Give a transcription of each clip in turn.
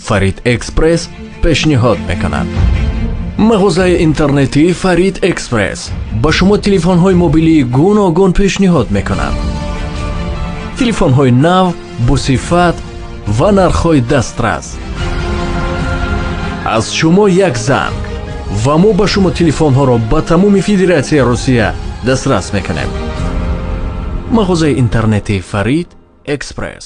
Фарид Экспресс пешниҳод мекунад. Мағозаи интернетии Фарид Экспресс ба шумо телефонҳои мобилии гуногун пешниҳод мекунад. Телефонҳои нав, босифат ва нархҳои дастрас. Аз шумо як занг ва мо ба шумо телефонҳоро ба тамоми Федератсияи Русия дастрас мекунем. Мағозаи интернетии Фарид Экспресс.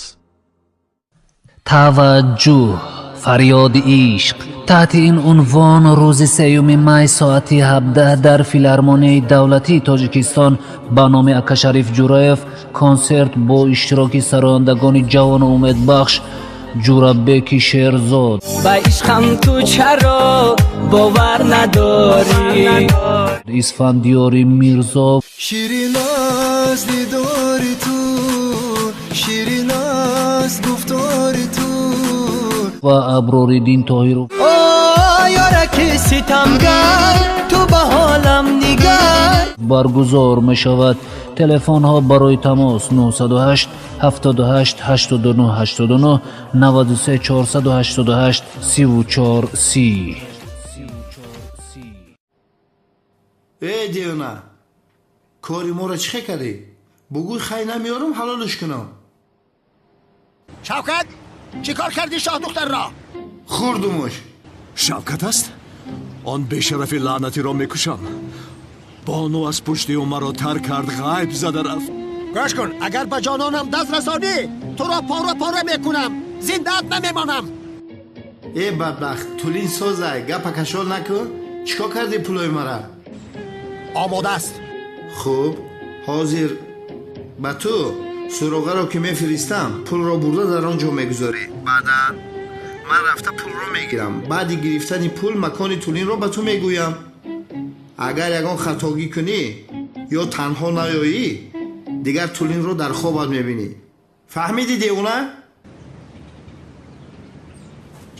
Таваҷҷӯҳ, фарёди ишқ. Таҳти ин унвон рӯзи 3 май соати 17 дар Филармонияи давлатии Тоҷикистон ба номи Акашариф Ҷураев консерт бо иштироки сарояндагони ҷавону умедбахш Ҷурабеки Шерзод, ба ишқам ту чаро бовар надорӣ, Исфандиёри Мирзо, ширин аст дидори ту, ширин аст гуфтори ту ва Аброриддин Тоҳиров. О ёраки ситамгар, ту ба ҳолам нигар. Баргузор мешавад. Телефонҳо барои тамос 908 78 89 89 93 488 34 30. Э девона, кори моро чӣ хел кардӣ? Бугӯй хай намеёрам, ҳалолш кунам. Шавкат, чӣ кор кардӣ шоҳдухтарро? Хӯрдумуш. Шавкат аст? Он бешарафи лаънатиро мекушам. Бону аз пушти ӯ маро тар кард, ғайб зада рафт. Гӯш кун, агар ба ҷононам даст расонӣ, туро пора пора мекунам, зиндаат намемонам. Э бадбахт, тулин созай, гапа кашол накун. Чӣ кор кардӣ пулои мара? Омода аст. Хуб, ҳозир ба ту суроғаро ки мефиристам, пулро бурда дар он ҷо мегузорӣ. Баъдан ман рафта пулро мегирам. Баъди гирифтани пул макони тулинро ба ту мегӯям. Агар ягон хатогӣ кунӣ ё танҳо наёӣ, дигар тулинро дар хобат мебинӣ. Фаҳмидӣ, девона?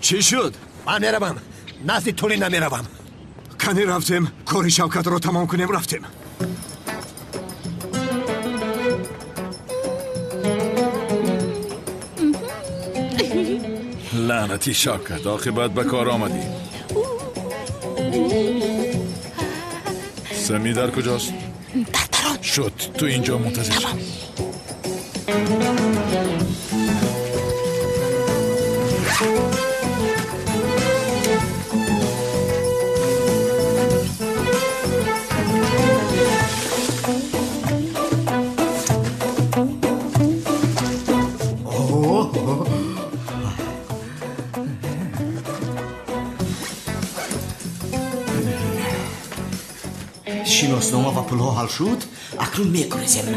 Чӣ шуд? Ман меравам, назди тулин намеравам. Кани рафтем, кори Шавкатро тамом кунем, рафтем. Лаънати Шавкат, оқибат ба кор омадӣ. Сами дар куҷост? Дар дарон. Шуд, ту инҷо мунтазир шав. Шиноснома ва пулҳо ҳал шуд, акнун мегурезем.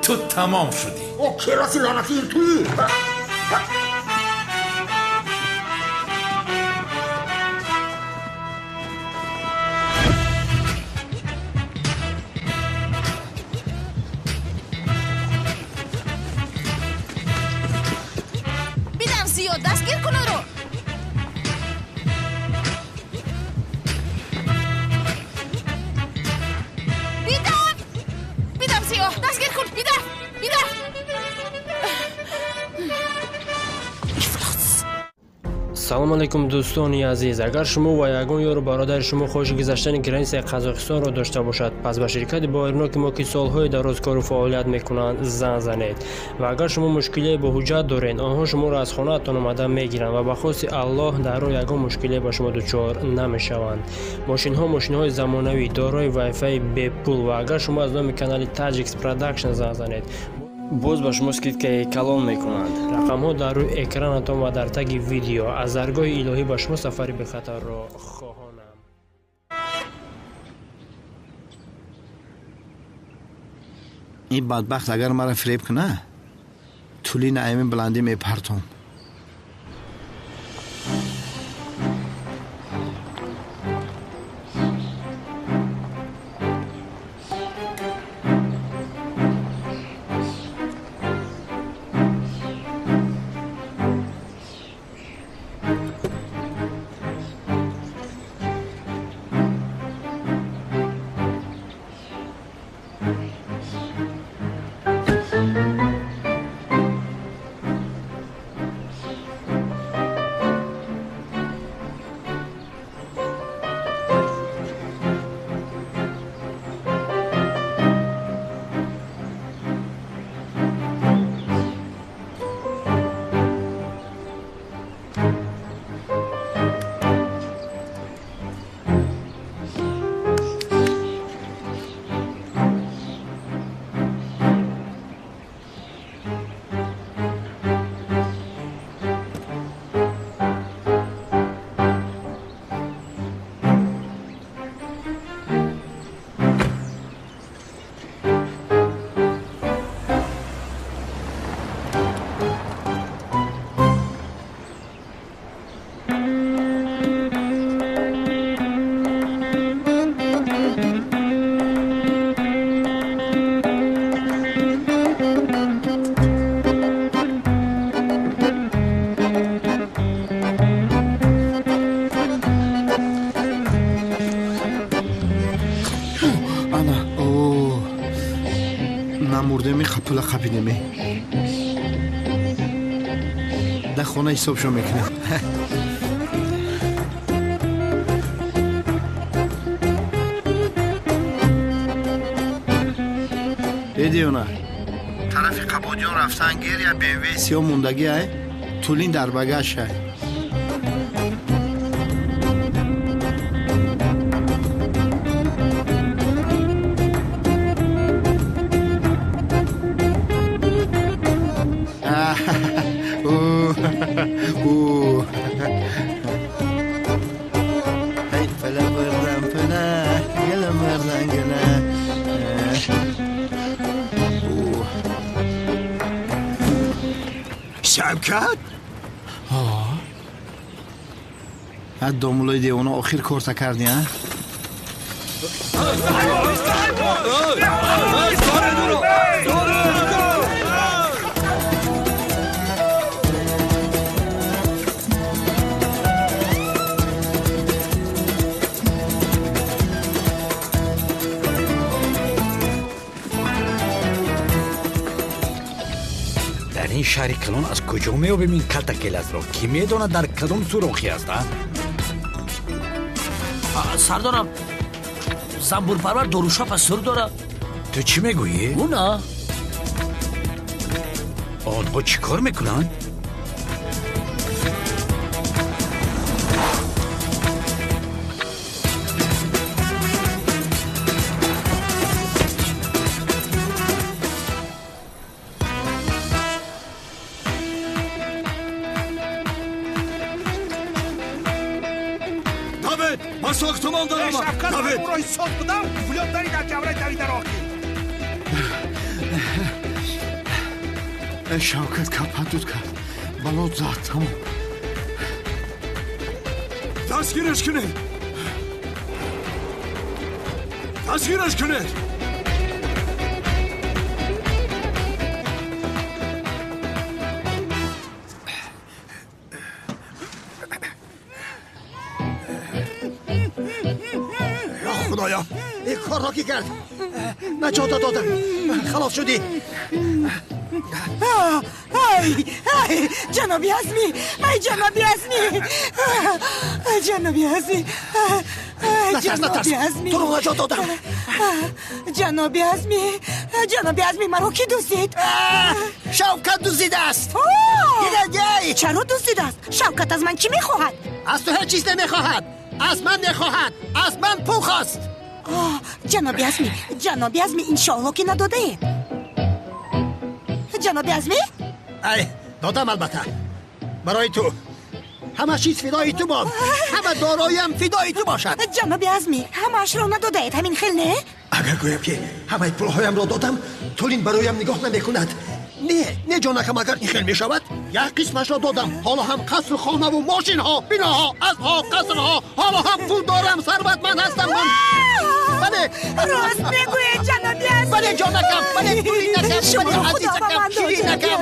Ту тамом шудӣ. О кераси лаънати ин туӣ. Бидам зиёд, дастгир кун ӯро. Бидам, бидам зиёд, дастгир кун, бидам, бидам. Ифлос. Салом алейкум, дӯстони азиз. Агар шумо ва ягон ёру бародари шумо хоҳиши гузаштани границаи Қазоқистонро дошта бошад, пас ба ширкати боваринок мо, ки солҳои дароз кору фаъолият мекунанд, занг занед. Ва агар шумо мушкилие бо ҳуҷҷат доред, онҳо шуморо аз хонаатон омада мегиранд ва ба хости Аллоҳ дар роҳ ягон мушкилие ба шумо дучор намешаванд. Мошинҳо мошинҳои замонавӣ, дорои вайфаи бепул ва агар шумо аз номи канали Таджикс Продакшн занг занед, боз ба шумо скидкаи калон мекунанд. Рақамҳо дар рӯи экранатон ва дар таги видео. Аз даргоҳи илоҳӣ ба шумо сафари бехатарро хоҳонам. Ин бадбахт агар маро фиреб куна, тулина ами баландӣ мепартом. Бурдеми пула қапидеми. Дар хона ҳисобшо мекунем. Э девона, тарафи Қабодиён рафтан гир я БМВ сиёҳ мондагӣ ай, тулин дар багаж ай. Шавкат? Ҳа, домулои девона охир корта кардӣ, а? Дар ин шаҳри калон аз куҷо меёбем ин калта келасро? Кӣ медонад дар кадом сурохӣ аст, а? Сардорам, занбурпарвар дорушапа сур дорад. Ту чӣ мегӯӣ? Ӯ на. Онҳо чӣ кор мекунанд? Ба сохтумон даромад. Давид! Ӯро ҳисоб будам, пулёт дари дар ҷавраи давида роҳ гир. Шавкат капа дуд кард. Балот зад, тамом. Дастгираш кунед! Дастгираш кунед! Худоё, ин корро ки кард? Наҷота додам. Халос шудӣ. Ай, ай, ҷаноби Азмӣ, ай ҷаноби Азмӣ, ҷаноби Азмӣ, Натарс, натарс, туро наҷот додам. Ҷаноби Азмӣ, ҷаноби Азмӣ, маро кӣ дуздид? Шавкат дуздидааст. Чаро дуздидааст? Шавкат аз ман чӣ мехоҳад? Аз ту ҳеҷ чиз намехоҳад. Аз ман мехоҳад. Аз ман пул хост. Ҷаноби Азмӣ, ҷаноби Азмӣ, иншоалло ки надодаед. Ҷаноби Азмӣ? Ай, додам албатта. Барои ту. Ҳама чиз фидои ту бод. Ҳама дороиам фидои ту бошад. Ҷаноби Азмӣ, ҳамаашро надодаед, ҳамин хел не? Агар гӯям ки ҳамаи пулҳоямро додам, Тулин бароям нигоҳ намекунад. Не, не ҷонакам, агар ин хел мешавад, як қисмашро додам. Ҳоло ҳам қасру хонаву мошинҳо, биноҳо, аспҳо, қасрҳо, ҳоло ҳам пул дорам, сарватманд ҳастам ман. Бале, рост мегӯед, ҷаноби Азмӣ. Бале, ҷонакам, бале, Тулинакам, бале, азизакам, ширинакам.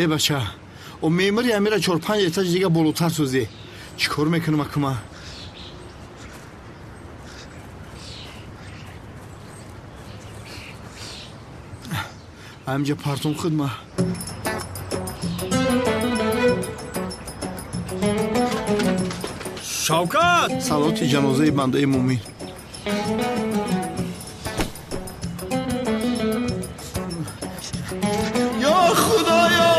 Э бача, о меъмори амира 4-5 этаж дига болотар созӣ. Чӣ кор мекунам акума? Ҳамҷа партум хидма. Шавкат! Салоти ҷанозаи бандаи мӯмин. Ё Худоё!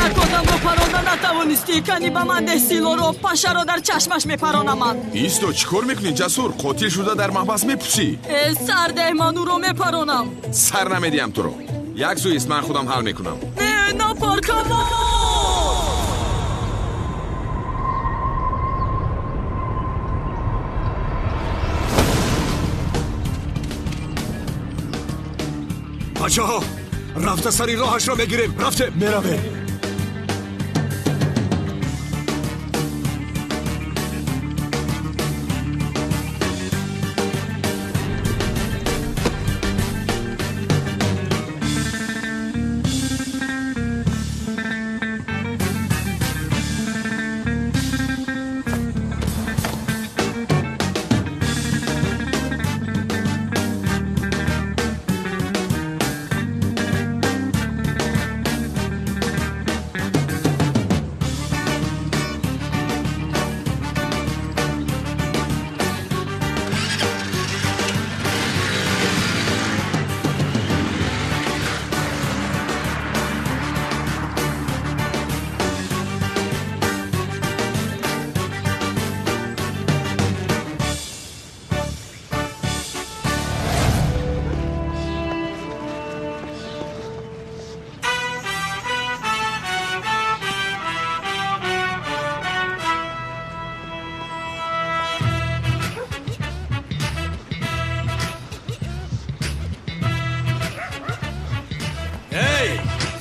Як одамро паронда натавонистӣ, кани ба ман деҳ силоро, пашаро дар чашмаш мепаронамад. Исто, чӣ кор мекунӣ, Ҷасур? Қотил шуда дар маҳбас мепусӣ. Э, сар деҳ, ман ӯро мепаронам. Сар намедиҳам туро. Як сӯ ист, ман худам ҳал мекунам. Не, напар, Камол! Бачаҳо, рафта сари роҳашро мегирем. Рафте, меравем.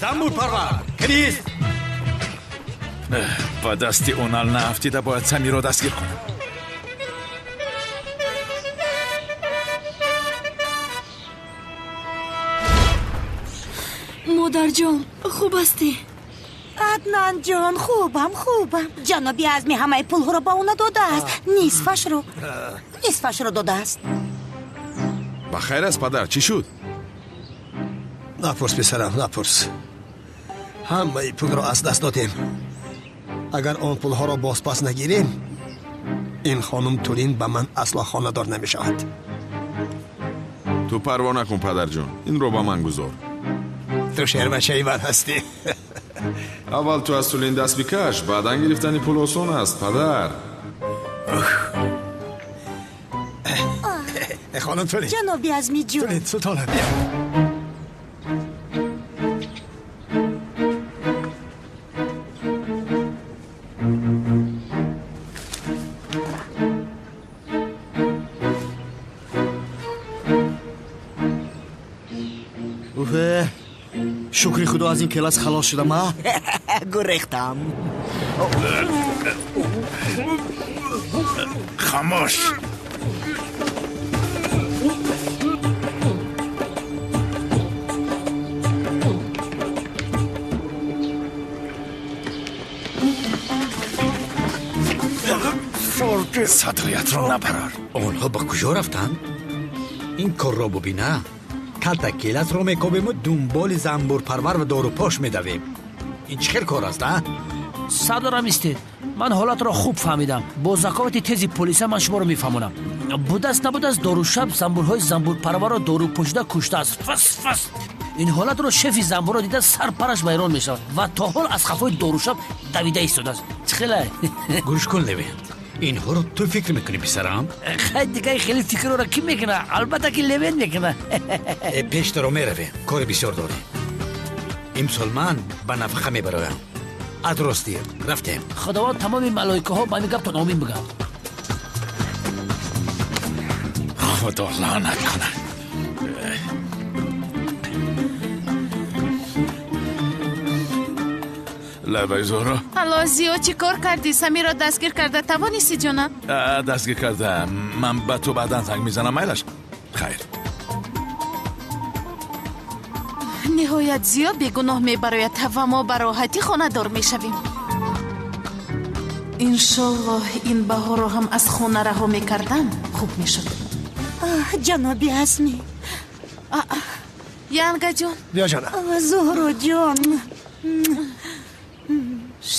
Замбурпарвар, крист! Ба дасти онал наафтида бояд Самиро дастгир кунам. Модарҷон, хуб ҳастӣ? Аднанҷон, хубам, хубам. Ҷаноби Азми ҳамаи пулҳоро ба ӯ надодааст, нисфашро додааст. Ба хайр аст, падар, чӣ шуд? Напурс, писарам, напурс. Ҳамаи пулро аз даст додем. Агар он пулҳоро бозпас нагирем, ин хонум Тулин ба ман асло хонадор намешавад. Ту парво накун, падарҷон, инро ба ман гузор. Ту шербачаи ман ҳастӣ. Аввал ту аз Тулин даст бикаш, баъдан гирифтани пул осон аст, падар. Хонум Тулин. Ҷаноби Азмиҷон. Тулин, султона, бия. Шукри худо, аз ин келас халос шудам, а? Гурехтам. Хамош! Садоятро набарор. Онҳо ба куҷо рафтанд? Ин корро бубина. Калта келасро мекобему дунболи замбурпарвар ва дорупош медавем. Ин чӣ хел кор аст, а? Сардорам, истед. Ман ҳолатро хуб фаҳмидам. Бо заковати тези полиса ман шуморо мефаҳмонам. Будааст набудааст, дорушаб замбурҳои замбурпарварро дорупошида куштааст. Фас фас. Ин ҳолатро шефи замбурро дида сарпараш вайрон мешавад ва то ҳол аз хафои дорушаб давида истодааст. Чӣ хелай? Гӯш кун, Левент. Инҳоро ту фикр мекунӣ, писарам? Хай, дигар хеле фикрро кӣ мекуна? Албатта ки Левент мекуна. Пештаро меравем, кори бисёр дорем. Имсол ман ба нафақа мебароям. Аз ростӣ рафтем. Худованд тамоми малоикаҳо ба ҳамин гаптон омин бигӯянд. Худо лаънат кунад. Лабай, Зуҳро. Алло, Зиё, чӣ кор кардӣ? Самиро дастгир карда тавонистӣ, ҷонам? Дастгир карда. Ман ба ту баъдан занг мезанам, майлаш? Хайр. Ниҳоят Зиё бегуноҳ мебарояд ва мо ба роҳатӣ хонадор мешавем. Иншоллоҳ, ин баҳорро ҳам аз хона раҳо мекардам, хуб мешуд. Ҷаноби Азмӣ. Янгаҷон. Биё, ҷонам. Зуҳроҷон.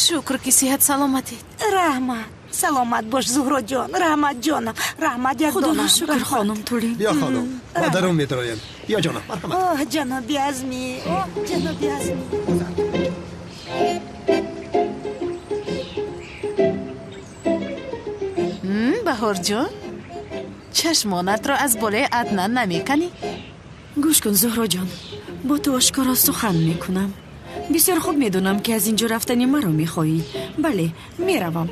Шукр, ки сиҳат саломатед. Раҳмат. Саломат бош, Зуҳроҷон. Раҳмат, ҷонам. Раҳмат, як донам. Худоро шукр, хонум Тулин. Биё, хонум, ба дарун медароем. Биё, ҷонам, марҳамат. Оҳ, ҷаноби Азмӣ. Оҳ, ҷаноби Азмӣ. Баҳорҷон, чашмонатро аз болои Аднан намеканӣ? Гӯш кун, Зуҳроҷон, бо ту ошкоро сухан мекунам. Бисёр хуб медонам, ки аз ин ҷо рафтани маро мехоҳӣ. Бале, меравам.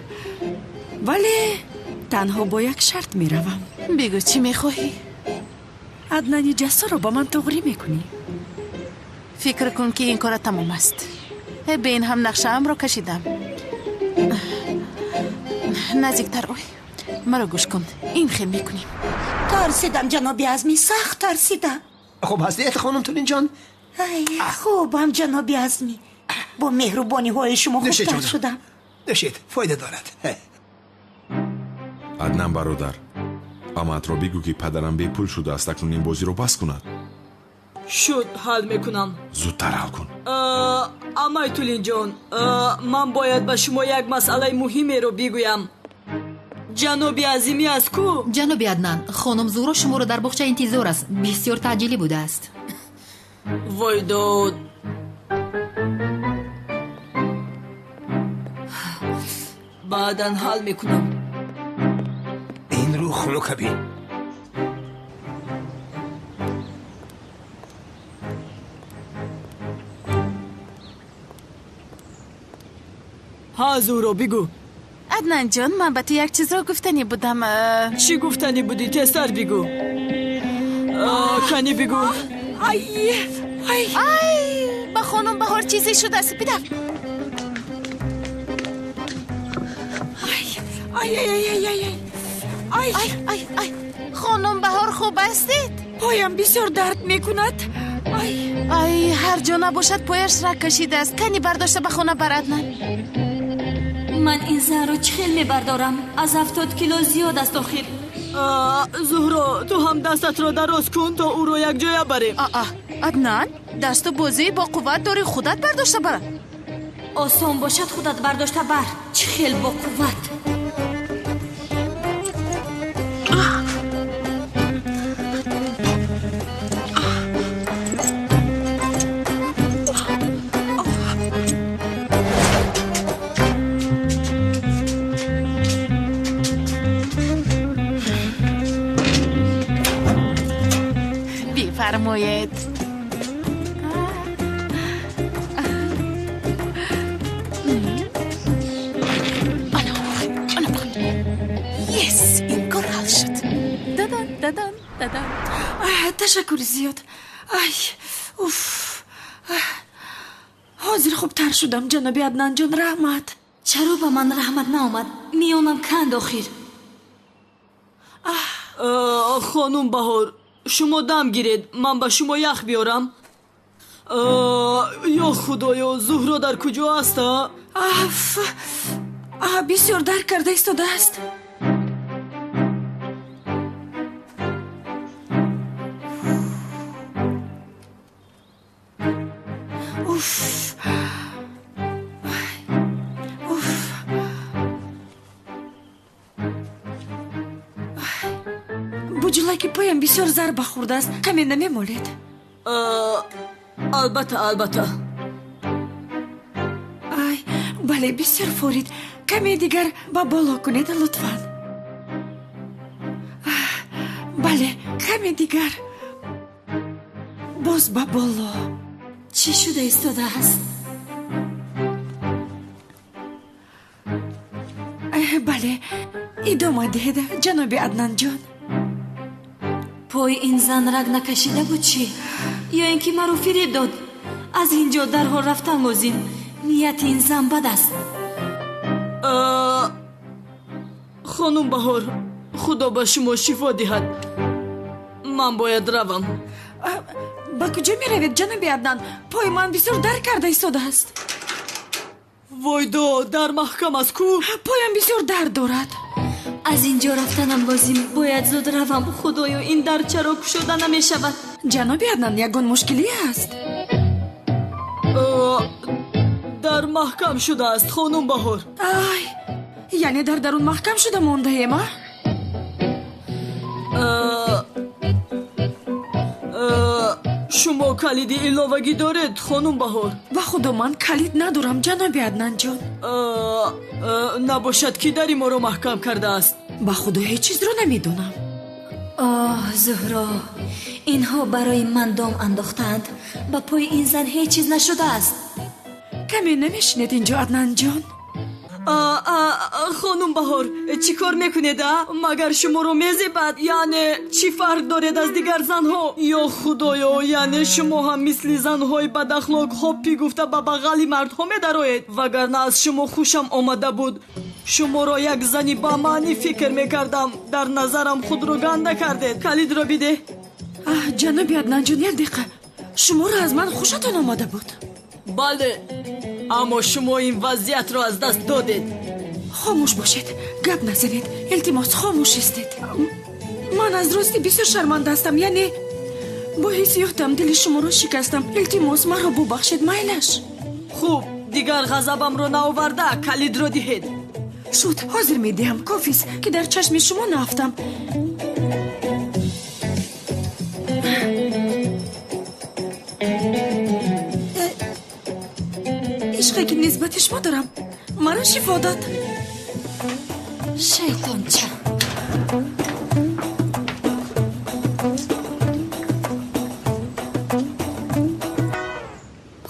Вале танҳо бо як шарт меравам. Бигӯ, чӣ мехоҳӣ? Аднани ҷассорро ба ман туғрӣ мекунӣ. Фикр кун, ки ин кора тамом аст. Бе ин ҳам нақшаамро кашидам. Наздиктар ой. Маро гӯш кун. Ин хел мекунем. Тарсидам, ҷаноби Азмӣ, сахт тарсидам. Хуб ҳастед, хонум Тулинҷон? Ай, хубам, ҷаноби Азмӣ. Бо меҳрубониҳои шумо хубтар шудам. Нӯшед, фоида дорад. Аднан бародар, амаатро бигӯ, ки падарам бепул шудааст, акнун ин бозиро бас кунад. Шуд, ҳал мекунам. Зудтар ҳал кун. Амай Тулинҷон, ман бояд ба шумо як масъалаи муҳимеро бигӯям. Ҷаноби Азимӣ аз ку? Ҷаноби Аднан, хонум Зуҳро шуморо дар боғча интизор аст. Бисёр таъҷилӣ будааст. Вой дод. Баъдан ҳал мекунам. Ин рӯ хунука бин. Ҳа, Зуҳро, бигӯ. Аднанҷон, ман ба ту як чизро гуфтанӣ будам. Чӣ гуфтанӣ будӣ? Тезтар бигӯ. Кани бигӯ. Ай, ба хона Хонум Баҳор чизе шудааст, бидав. Ай, ай, ай, ай, ай. Ай, ай, ай, ай. Хонум Баҳор, хуб ҳастед? Поям бисёр дард мекунад. Ай, ай, ҳар ҷо набошад пояш раг кашидааст. Кани бардошта ба хона бар, Аднан. Ман ин занро чӣ хел мебардорам? Аз 70 кило зиёд аст охир. Зуҳро, ту ҳам дастатро дароз кун, то ӯро якҷоя барем. Аа, Аднан, дасту бозии бо қувват дорӣ, худат бардошта бар. Осон бошад, худат бардошта бар. Чӣ хел бо қувват. Бифармоед. Yes, ин кор ҳал шуд. Дадан, дадан, дадан. Ташаккури зиёд. Ай, уф. Ҳозир хубтар шудам, ҷаноби Аднанҷон, раҳмат. Чаро ба ман раҳмат наомад? Миёнам канд охир. Хонум Баҳор, шумо дам гиред, ман ба шумо ях биёрам. Ё худоё, Зуҳро дар куҷо аст? Аф, бисёр дард карда истодааст. Уф, уф. Буҷулаки поям бисёр зарба хӯрдааст. Каме намемолед? Албатта, албатта. Ай, бале, бисёр форид. Каме дигар ба боло кунед, лутфан. Бале, каме дигар. Боз ба боло. Чӣ шуда истодааст? Бале, идома диҳед, ҷаноби Аднанҷон. Пои ин зан раг накашида буд чӣ? Ё ин ки маро фиреб дод? Аз ин ҷо дарҳол рафтан лозим. Нияти ин зан бад аст. Хонум Баҳор, худо ба шумо шифо диҳад. Ман бояд равам. Ба куҷо меравед, ҷаноби Аднан? Пои ман бисёр дард карда истодааст. Войдо, дар маҳкам аст ку? Поям бисёр дард дорад. Аз ин ҷо рафтанам лозим. Бояд зуд равам. Худоё, ин дар чаро кушода намешавад? Ҷаноби Аднан, ягон мушкилӣ аст? Дар маҳкам шудааст, хонум Баҳор. Ай, яъне дар дарун маҳкам шуда мондаем, а? Шумо калиди иловагӣ доред, хонум Баҳор? Ба худо, ман калид надорам, ҷаноби Аднанҷон. Набошад, ки дари моро маҳкам кардааст? Ба худо, ҳеҷ чизро намедонам. Оҳ, Зуҳро, инҳо барои ман дом андохтаанд. Ба пои ин зан ҳеҷ чиз нашудааст. Каме намешинед инҷо, Аднанҷон? Хонум Баҳор, чӣ кор мекунед, а? Магар шуморо мезебад? Яъне чӣ фарқ доред аз дигар занҳо? Ё худоё, яъне шумо ҳам мисли занҳои бадахлоқ ҳоппӣ гуфта ба бағали мардҳо медароед? Вагарна аз шумо хушам омада буд. Шуморо як зани бамаънӣ фикр мекардам. Дар назарам худро ганда кардед. Калидро бидеҳ. Ҷаноби Аднанҷон, як дақиқа. Шуморо аз ман хушатон омада буд? Бале, аммо шумо ин вазъиятро аз даст додед. Хомӯш бошед, гап назанед. Илтимос, хомӯш истед. Ман аз рости бисёр шарманда ҳастам. Яъне бо ҳиссиётам дили шуморо шикастам. Илтимос, маро бубахшед, майлаш. Хуб, дигар ғазабамро наоварда, калидро диҳед. Шуд, ҳозир медиҳам. Кофист, ки дар чашми шумо наафтам. Ишқе ки нисбати шумо дорам, маро шифо дод. Шайтонча.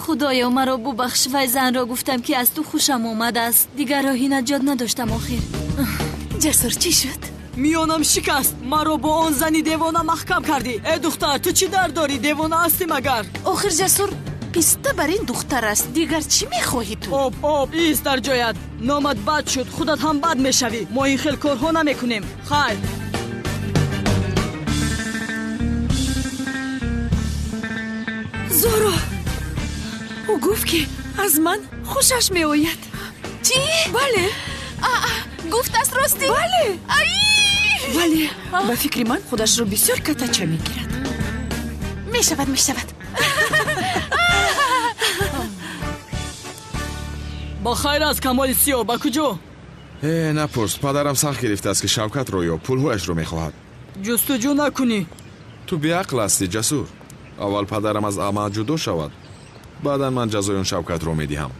Худоё, маро бубахш. Вай занро гуфтам, ки аз ту хушам омадааст. Дигар роҳи наҷот надоштам охир. Ҷасур, чӣ шуд? Миёнам шикаст. Маро бо он зани девона маҳкам кардӣ. Э духтар, ту чӣ дард дорӣ? Девона ҳастӣ магар? Охир, Ҷасур, Писта бар ин духтар аст. Дигар чӣ мехоҳӣ ту? Об, об, ист дар ҷоят. Номат бад шуд, худат ҳам бад мешавӣ. Мо ин хел корҳо намекунем. Хайр. Зуҳро, ӯ гуфт, ки аз ман хушаш меояд. Чӣ? Бале. Гуфтааст ростӣ? Бале. Вале ба фикри ман худашро бисёр катача мегирад. Мешавад, мешавад. Ба хайр аст, Камоли Сиёҳ, ба куҷо? Э, напурс, падарам сахт гирифтааст, ки Шавкатро ё пулҳояшро мехоҳад. Ҷустуҷӯ накунӣ. Ту беақл ҳастӣ, Ҷасур. Аввал падарам аз амал ҷудо шавад, баъдан ман ҷазои он Шавкатро медиҳам.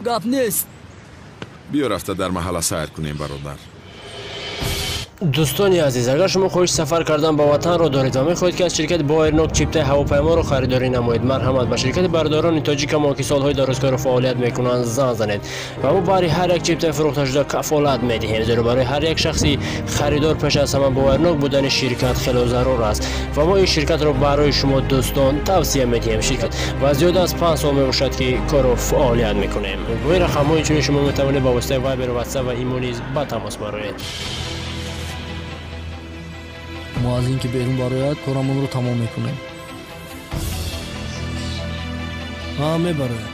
Гап нест. Биё рафта дар маҳалла сайр кунем, бародар. Дӯстони азиз, агар шумо хоҳиши сафар кардан ба ватанро доред ва мехоҳед, ки аз ширкати Боэрнок чиптаи ҳавопайморо харидорӣ намоед, марҳамат, ба ширкати бародарони тоҷикамо, ки солҳои дарозкору фаъолият мекунанд, занг занед ва мо баҳри ҳар як чиптаи фурӯхташуда кафолат медиҳем, зеро барои ҳар як шахси харидор пеш аз ҳама боварнок будани ширкат хело зарур аст ва мо ин ширкатро барои шумо дӯстон тавсия медиҳем. Ширкат ва зиёда аз 5 сол мебошад, ки кору фаъолият мекунем. Бо ин рақамҳо инчунин шумо метавонед ба воситаи Вайбер, Ватсап ва Имо низ ба тамос бароед. Мо аз ин ки берун барояд, корамонро тамом мекунем. Ҳа, мебарояд.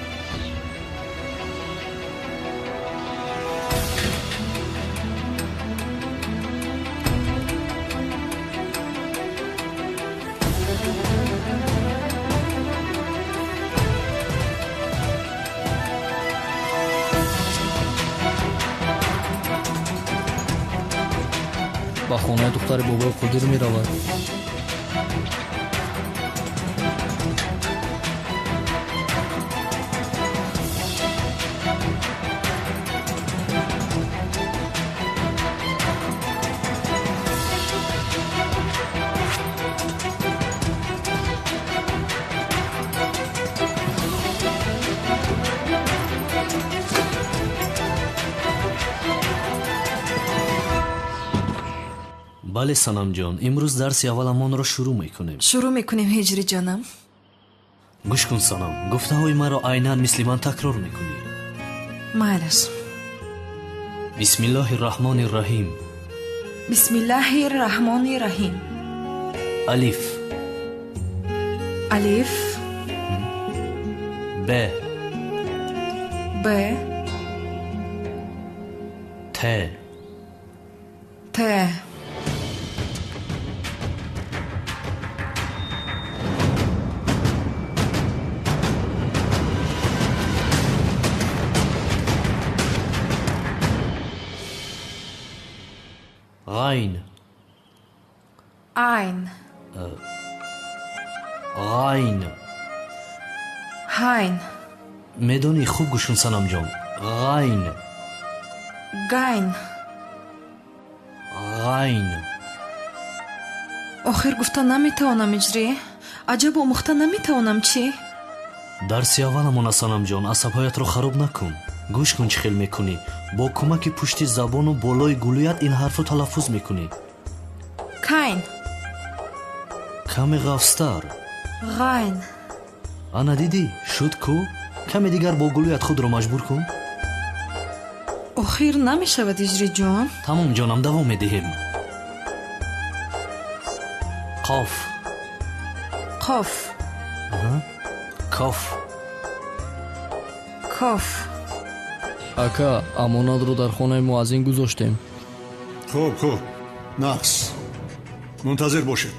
Ба хонаи духтари бобои Қодир меравад. Бале, Санамҷон, имрӯз дарси авваламонро шурӯъ мекунем. Шурӯъ мекунем, Ҳиҷриҷонам. Гӯш кун, Санам, гуфтаҳои маро айнан мисли ман такрор мекунӣ. Майлаш. Бисмиллоҳи раҳмони раҳим. Бисмиллоҳи раҳмони раҳим. Алиф. Алиф. Б. Б. Т. Т. Ғайн. Айн. Ғайн. Ҳайн. Медонӣ, хуб гӯш кун, Санамҷон. Ғайн. Гайн. Ғайн. Охир гуфта наметавонам, Иҷрӣ. Аҷаб омӯхта наметавонам, чӣ? Дарси авваламона, Санамҷон, асабҳоятро хароб накун. Гӯш кун, чӣ хел мекунӣ. Бо кӯмаки пушти забону болои гулӯят ин ҳарфро талаффуз мекунӣ. Кайн. Каме ғафзтар. Ғайн. Ана дидӣ, шуд ку? Каме дигар бо гулӯят худро маҷбур кун. Охир намешавад, Иҷриҷон. Тамом, ҷонам, давом медиҳем. Қоф. Қоф. Коф. Коф. Ака, амонатро дар хонаи муаззин гузоштем. Хуб, хуб, нақс. Мунтазир бошед.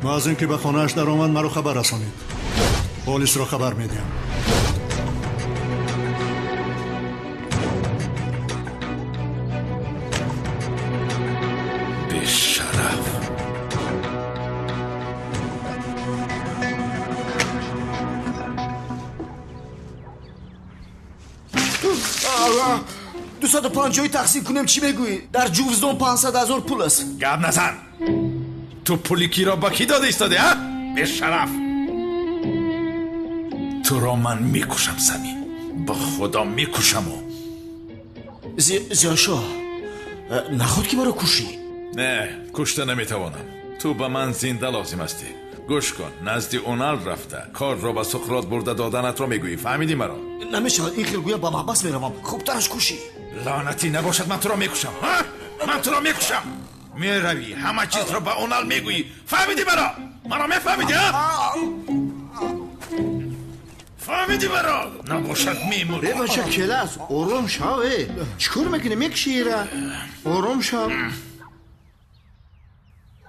Муаззин ки ба хонааш даромад, маро хабар расонед. Полисро хабар медиҳам. Бешараф. 250 тақсим кунем, чӣ мегӯӣ? Дар ҷувздон 500 ҳазор пул аст. Гап назан. Ту пули киро ба кӣ дода истоди, а? Бешараф. Туро ман мекушам, Самим. Ба худо мекушаму. Зиёшоҳ, наход ки маро кушӣ? Не, кушта наметавонам. Ту ба ман зинда лозим ҳастӣ. Гӯш кун, назди Унал рафта корро ба Суқрот бурда доданатро мегӯӣ. Фаҳмидӣ маро? Намешавад, ин хел гӯя ба маҳбас меравам. Хубтараш кушӣ. Лаънатӣ набошад, ман туро мекушам. Ман туро мекушам. Меравӣ, ҳама чизро ба Унал мегӯӣ. Фаҳмидӣ маро? Маро мефаҳмидӣ, а? Фаҳмидӣ маро? Набошад мемурӣ. Э бача, келас, ором шав. Э чӣ кор мекунӣ? Мекушӣ ира. Ором шав.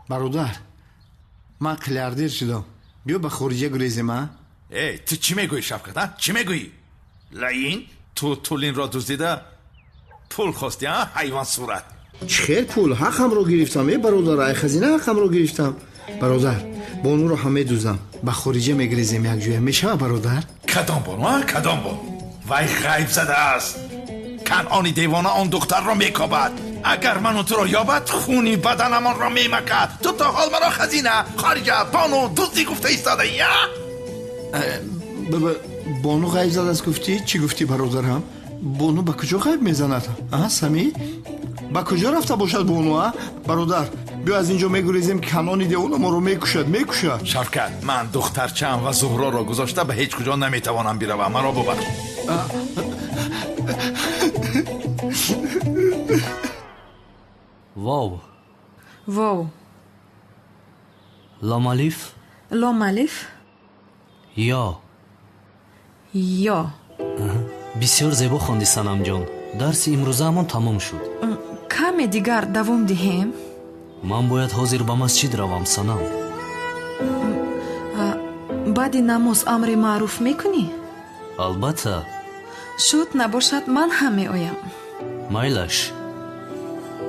Бародар, ман қилярдер шудам. Биё ба хориҷа гурезем, а? Эй, ту чӣ мегӯӣ, Шавкат, а? Чӣ мегӯӣ? Лаин, ту Тулинро дуздида пул хостӣ, а? Ҳайвон сурат. Чӣ хел пул? Ҳақамро гирифтам, э бародар, ай хазина ҳақамро гирифтам. Бародар, бонуро ҳам медуздам. Ба хориҷа мегурезем якҷоя. Мешавад, бародар? Кадом бону, а? Кадом бону? Вай ғайб задааст. Канъони девона он духтарро мекобад. Агар ману туро ёбад, хуни баданамонро мемакад. Ту то ҳол маро хазина, хориҷа, бону, дуздӣ гуфта истодаӣ, а? Бону ғайб задааст гуфтӣ? Чӣ гуфтӣ, бародарам? Бону ба куҷо ғайб мезанад? А, Самӣ? Ба куҷо рафта бошад бону, а? Бародар, биё аз ин ҷо мегурезем, канони девона моро мекушад, мекушад. Шавкат, ман духтарчаам ва Зуҳроро гузошта ба ҳеҷ куҷо наметавонам биравам. Маро бубахш. Вов. Вов. Лом алиф. Лом алиф. Ё. Ё. Бисёр зебо хонди, Санамҷон. Дарси имрӯзаамон тамом шуд. Каме дигар давом диҳем? Ман бояд ҳозир ба масҷид равам, Санам. Баъди намоз амри маъруф мекунӣ? Албатта. Шуд, набошад, ман ҳам меоям. Майлаш.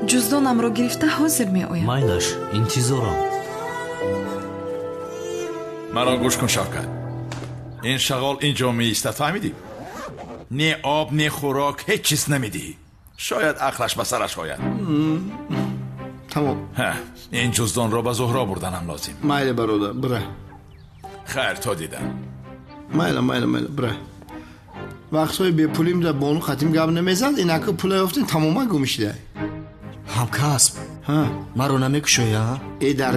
Ҷуздонамро гирифта ҳозир меоям. Майлаш, интизорам. Маро гӯш кун, Шавкат. Ин шағол ин ҷо меистад, фаҳмидӣ? Не об, не хӯрок, ҳеҷ чиз намедиҳӣ. Шояд ақлаш ба сараш ояд. Тамом. Ин ҷуздонро ба Зуҳро бурданам лозим. Майли, бародар, бира. Хайр, то дидам. Майла, майла, майла, бира. Вақтҳои бепулим да бону хатим гап намезад, инака пула ёфтем, тамоман гум шида. Ҳамкасб, маро намекушоӣ, а? Э дар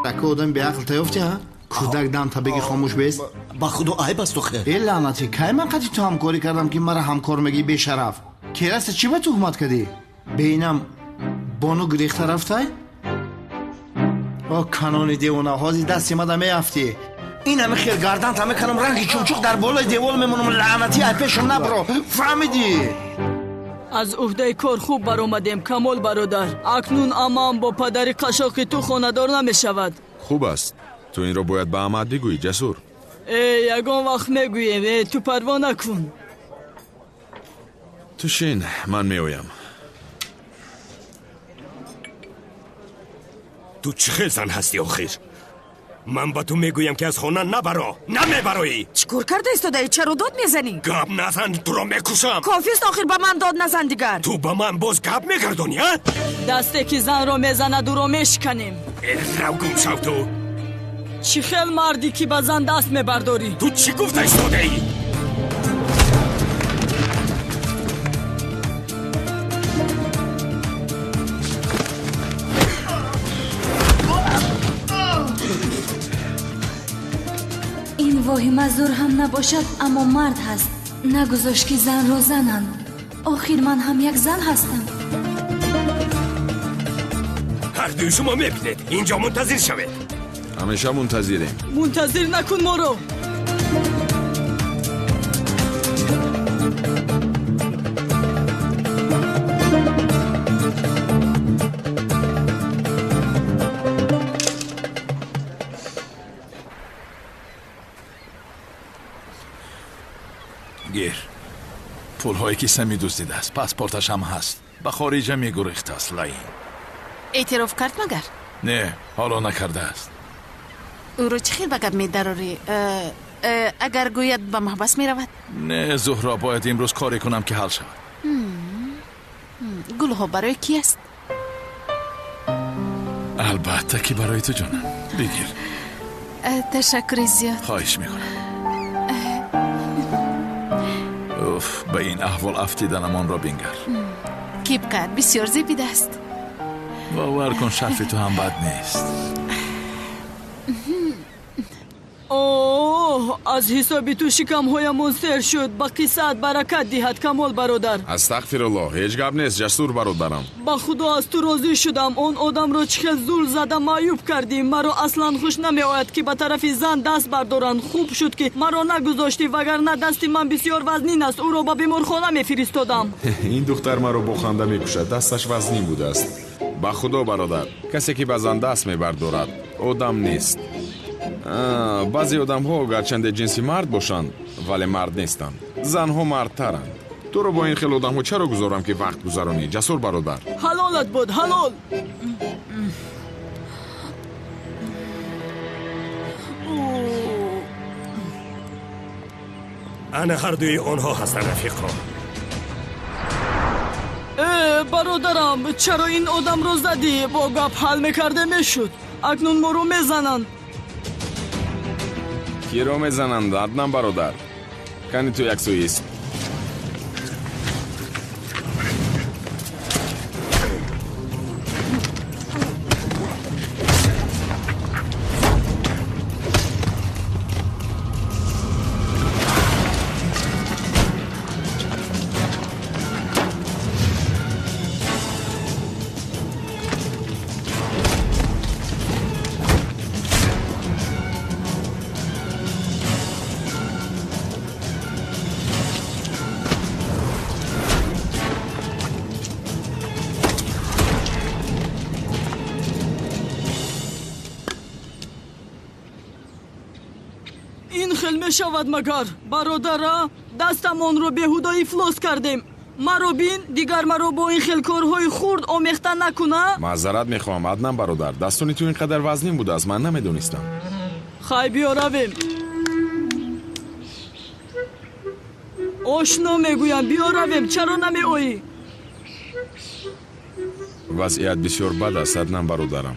ака одам беақл та ёфтӣ, а? Кӯдак дам табеги хомӯш бест. Ба худо айб аст охир. Э лаънатӣ, кай ман қати ту ҳамкорӣ кардам, ки мара ҳамкор мегӣ, бешараф? Кераста чӣ ба туҳмат кардӣ? Бeinам бону гирехта рафтай? О канони девона, ҳозир дасти мада меафтӣ. Ин ҳами хел гардан та мекунам, ранги чумчуқ дар болои девол мемонам. Лаънатӣ, ай пешам набро, фаҳмидӣ? Аз уҳдаи кор хуб баромадем, Камол бародар. Акнун амаам бо падари қашоқи ту хонадор намешавад. Хуб аст. Ту инро бояд ба амаат бигӯӣ, Ҷасур. Э, ягон вақт мегӯем. Э, ту парво накун. Ту шин, ман меоям. Ту чӣ хел зан ҳастӣ охир? Ман ба ту мегӯям, ки аз хона набаро, намебароӣ. Чӣ кор карда истодаӣ? Чаро дод мезанӣ? Гап назан, туро мекушам. Кофист охир, ба ман дод назан дигар. Ту ба ман боз гап мегардонӣ, а? Дасте ки занро мезанад, ӯро мешиканем. Э, рав гум шав ту. Чӣ хел мардӣ, ки ба зан даст мебардорӣ? Ту чӣ гуфта истодаӣ? Ин воҳима зур ҳам набошад, аммо мард ҳаст. Нагузошт, ки занро зананд. Охир ман ҳам як зан ҳастам. Ҳардуи шумо мебинед, инҷо мунтазир шавед. Ҳамеша мунтазирем. Мунтазир накун моро. Гир, пулҳое ки Сами дуздидааст, паспорташ ҳам ҳаст. Ба хориҷа мегурехтааст, лаин. Эътироф кард магар? Не, ҳоло накардааст. Ӯро чӣ хел ба гап медарорӣ? Агар гӯяд, ба маҳбас меравад. Не, Зуҳро, бояд имрӯз коре кунам, ки ҳал шавад. Гулҳо барои кӣ аст? Албатта, ки барои ту, ҷонам. Бигир. Ташаккури зиёд. Хоҳиш мекунам. Уф, ба ин аҳвол афтиданамонро бингар. Кипкат бисёр зебидааст. Бовар кун, шарфи ту ҳам бад нест. Оҳ, аз ҳисоби ту шикамҳоямон сер шуд. Ба қиссаат баракат диҳад, Камол бародар. Астағфируллоҳ, ҳеҷ гап нест, Ҷасур бародарам. Ба худо аз ту розӣ шудам. Он одамро чӣ хел зул зада маъюб кардӣ. Маро аслан хуш намеояд, ки ба тарафи зан даст бардоранд. Хуб шуд, ки маро нагузоштӣ, вагарна дасти ман бисёр вазнин аст. Ӯро ба беморхона мефиристодам. Ин духтар маро бо ханда мекушад. Дасташ вазнин будааст. Ба худо бародар, касе ки ба зан даст мебардорад, одам нест. Баъзе одамҳо гарчанде ҷинси мард бошанд, вале мард нестанд. Занҳо мардтаранд. Туро бо ин хел одамҳо чаро гузорам, ки вақт гузаронӣ, Ҷасур бародар? Ҳалолат буд, ҳалол. Ана ҳардуи онҳо ҳастанд, рафиқо. Э, бародарам, чаро ин одамро задӣ? Бо гап ҳал мекарде мешуд. Акнун моро мезананд. Киро мезананд, Аднан бародар? Кани ту яксӯист. Ин хел мешавад магар, бародара? Дастамонро беҳуда ифлос кардем. Маро бин, дигар маро бо ин хел корҳои хурд омехта накуна. Маъзарат мехоҳам, Аднан бародар. Дастони ту ин қадар вазнин будааст, ман намедонистам. Хай, биё равем. Ошно мегӯям, биё равем. Чаро намеоӣ? Вазъият бисёр бад аст, Аднан бародарам.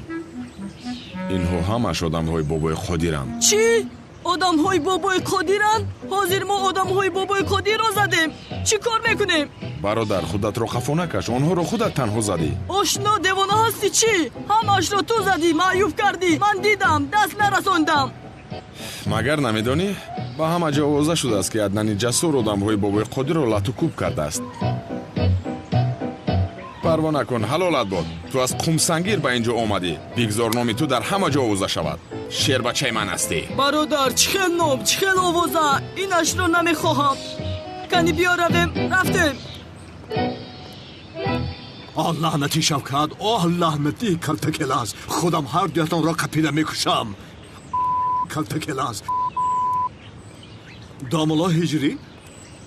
Инҳо ҳамаш одамҳои бобои Қодиранд. Чӣ? Одамҳои бобои Қодиранд? Ҳозир мо одамҳои бобои Қодирро задем. Чӣ кор мекунем? Бародар, худатро хафо накаш. Онҳоро худат танҳо задӣ. Ошно, девона ҳастӣ чӣ? Ҳамашро ту задӣ, маъюб кардӣ. Ман дидам, даст нарасондам. Магар намедонӣ? Ба ҳама ҷо овоза шудааст, ки Аднани Ҷасур одамҳои бобои Қодирро лату кӯб кардааст. Парво накун, ҳалолат бод. Ту аз Қумсангир ба ин ҷо омадӣ. Бигзор номи ту дар ҳама ҷо овоза шавад. Шербачаи ман ҳастӣ. Бародар, чӣ хел ном, чӣ хел овоза? Инашро намехоҳам. Кани биё равем. Рафтем. Оҳ, лаънати Шавкат, оҳ, лаънати Калтакелас. Худам ҳар дуятонро қапида мекушам. Калтакелас. Домулло Ҳиҷрӣ?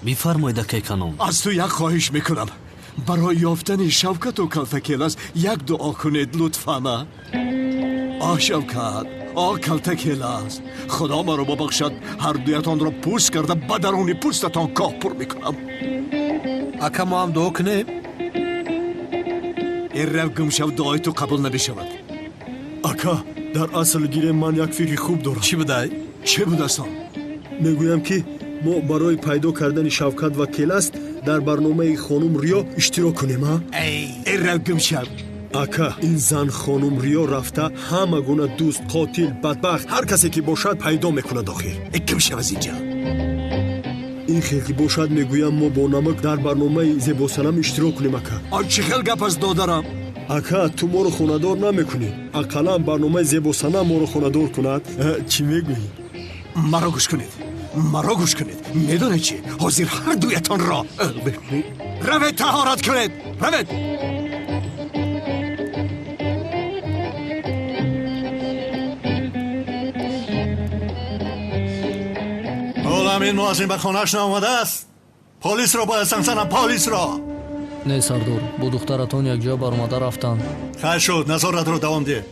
Бифармоед, акай Канон. Аз ту як хоҳиш мекунам. Барои ёфтани Шавкату Калтакелас як дуо кунед, лутфан. Оҳ, Шавкат, оҳ, Калтакелас. Худо маро бубахшад, ҳар дуятонро пӯст карда ба даруни пӯстатон коҳ пур мекунам. Ака, мо ҳам дуо кунем? Ин рав гум шав, дуои ту қабул намешавад. Ака, дар асл гирем, ман як фикри хуб дорам. Чӣ будай? Чӣ будаст он? Мегӯям, ки мо барои пайдо кардани Шавкат ва Келаст дар барномаи хонум Риё иштирок кунем, а? Эй, рав гум шав. Ака, ин зан хонум Риё рафта ҳама гуна дӯст, қотил, бадбахт, ҳар касе ки бошад, пайдо мекунад охир. Гум шав аз инҷа. Ин хел ки бошад, мегӯям, мо бо намак дар барномаи Зебосанам иштирок кунем, ака. Он чӣ хел гап аст, додарам? Ака, ту моро хонадор намекунӣ. Ақаллан барномаи Зебосанам моро хонадор кунад. Чӣ мегӯӣ? Маро гӯш кунед, маро гӯш кунед. Медонед чӣ? Ҳозир ҳар дуятонро равед, таҳорат кунед, равед. Ҳолам ин муаззин ба хонааш наомадааст. Полисро бояд занг занам, полисро. Не, сардор, бо духтаратон якҷоя баромада рафтанд. Хайр шуд, назоратро давом деҳ.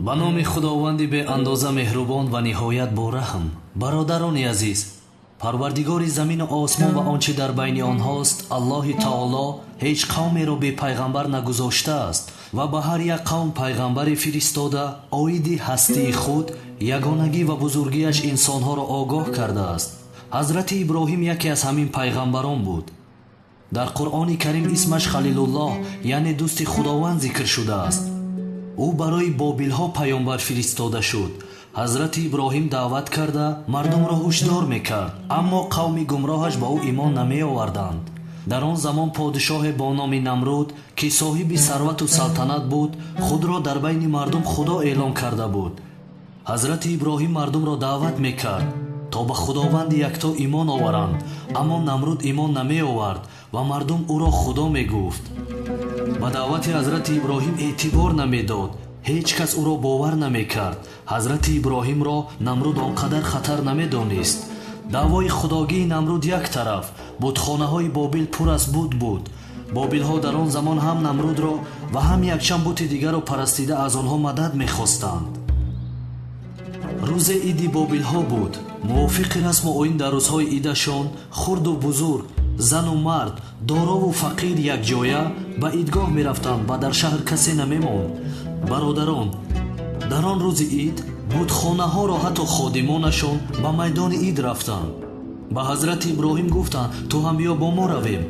Ба номи Худованди беандоза меҳрубон ва ниҳоят бораҳм. Бародарони азиз, Парвардигори замину осмон ва он чӣ дар байни онҳост, Аллоҳи таоло ҳеҷ қавмеро бе пайғамбар нагузоштааст ва ба ҳар як қавм пайғамбаре фиристода, оиди ҳастии худ, ягонагӣ ва бузургиаш инсонҳоро огоҳ кардааст. Ҳазрати Иброҳим яке аз ҳамин пайғамбарон буд. Дар Қуръони Карим исмаш Халилуллоҳ, яъне дӯсти Худованд зикр шудааст. Ӯ барои бобилҳо паёмбар фиристода шуд. Ҳазрати Иброҳим даъват карда мардумро ҳушдор мекард, аммо қавми гумроҳаш ба ӯ имон намеоварданд. Дар он замон подишоҳе бо номи Намруд, ки соҳиби сарвату салтанат буд, худро дар байни мардум Худо эълон карда буд. Ҳазрати Иброҳим мардумро даъват мекард, то ба Худованди якто имон оваранд, аммо Намруд имон намеовард ва мардум ӯро Худо мегуфт. Ба даъвати ҳазрати Иброҳим эътибор намедод, ҳеҷ кас ӯро бовар намекард. Ҳазрати Иброҳимро Намруд он қадар хатар намедонист. Даъвои худогии Намруд як тараф, бутхонаҳои Бобил пур аз бут буд. Бобилҳо дар он замон ҳам Намрудро ва ҳам якчанд бути дигарро парастида аз онҳо мадад мехостанд. Рӯзе иди бобилҳо буд. Мувофиқи расму оин дар рӯзҳои идашон хурду бузург, зану мард, дорову фақир якҷоя ба идгоҳ мерафтанд ва дар шаҳр касе намемонд. Бародарон, дар он рӯзи ид бутхонаҳоро ҳатто ходимонашон ба майдони ид рафтанд. Ба ҳазрати Иброҳим гуфтанд: ту ҳам биё бо мо равем.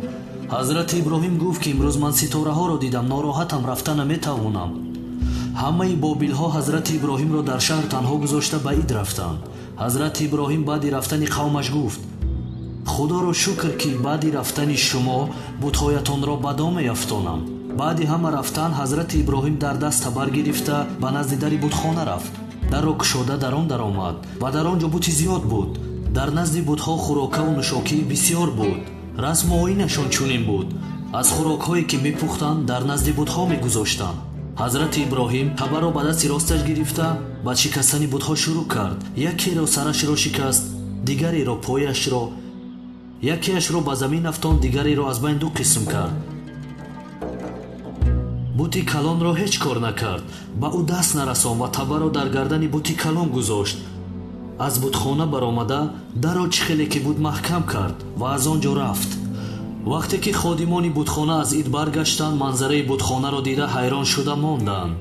Ҳазрати Иброҳим гуфт, ки имрӯз ман ситораҳоро дидам, нороҳатам, рафта наметавонам. Ҳамаи бобилҳо ҳазрати Иброҳимро дар шаҳр танҳо гузошта ба ид рафтанд. Ҳазрати Иброҳим баъди рафтани қавмаш гуфт: Худоро шукр, ки баъди рафтани шумо бутҳоятонро ба дом меафтонам. Баъди ҳама рафтан ҳазрати Иброҳим дар даст табар гирифта ба назди дари бутхона рафт. Дарро кушода дар он даромад ва дар он ҷо бути зиёд буд. Дар назди бутҳо хӯрокаву нӯшокии бисьёр буд. Расму оинашон чунин буд: аз хӯрокҳое ки мепухтанд дар назди бутҳо мегузоштанд. Ҳазрати Иброҳим табарро ба дасти росташ гирифта ба шикастани бутҳо шурӯъ кард. Якеро сарашро шикаст, дигареро пояшро, якеашро ба замин афтонд, дигареро аз байн ду қисм кард. Бути калонро ҳеҷ кор накард, ба ӯ даст нарасон ва табарро дар гардани бути калон гузошт. Аз бутхона баромада дарро чӣ хеле ки буд маҳкам кард ва аз он ҷо рафт. Вақте ки ходимони бутхона аз ид баргаштанд, манзараи бутхонаро дида ҳайрон шуда монданд.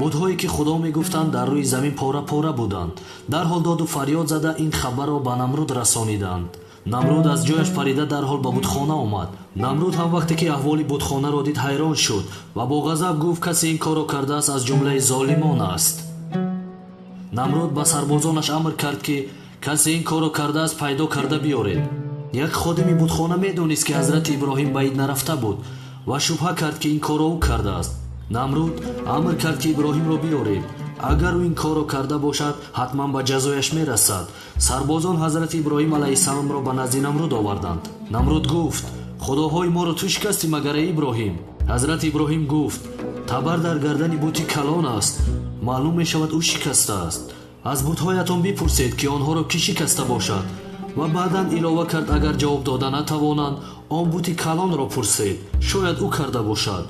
Бутҳое ки Худо мегуфтанд дар рӯи замин пора-пора буданд. Дарҳол доду фарёд зада ин хабарро ба Намруд расониданд. Намруд аз ҷояш парида дарҳол ба бутхона омад. Намруд ҳам вақте ки аҳволи бутхонаро дид ҳайрон шуд ва бо ғазаб гуфт: касе ин корро кардааст аз ҷумлаи золимон аст. Намруд ба сарбозонаш амр кард, ки касе ин корро кардааст пайдо карда биёред. Як ходими бутхона медонист, ки ҳазрати Иброҳим ба ид нарафта буд ва шубҳа кард, ки ин корро ӯ кардааст. Намруд амр кард, ки Иброҳимро биёред. Агар ӯ ин корро карда бошад, ҳатман ба ҷазояш мерасад. Сарбозон ҳазрати Иброҳим алайҳиссаломро ба назди Намруд оварданд. Намруд гуфт: худоҳои моро ту шикастӣ магар, эй Иброҳим? Ҳазрати Иброҳим гуфт: табар дар гардани бути калон аст, маълум мешавад ӯ шикастааст. Аз бутҳоятон бипурсед, ки онҳоро кӣ шикаста бошад. Ва баъдан илова кард: агар ҷавоб дода натавонанд, он бути калонро пурсед, шояд ӯ карда бошад.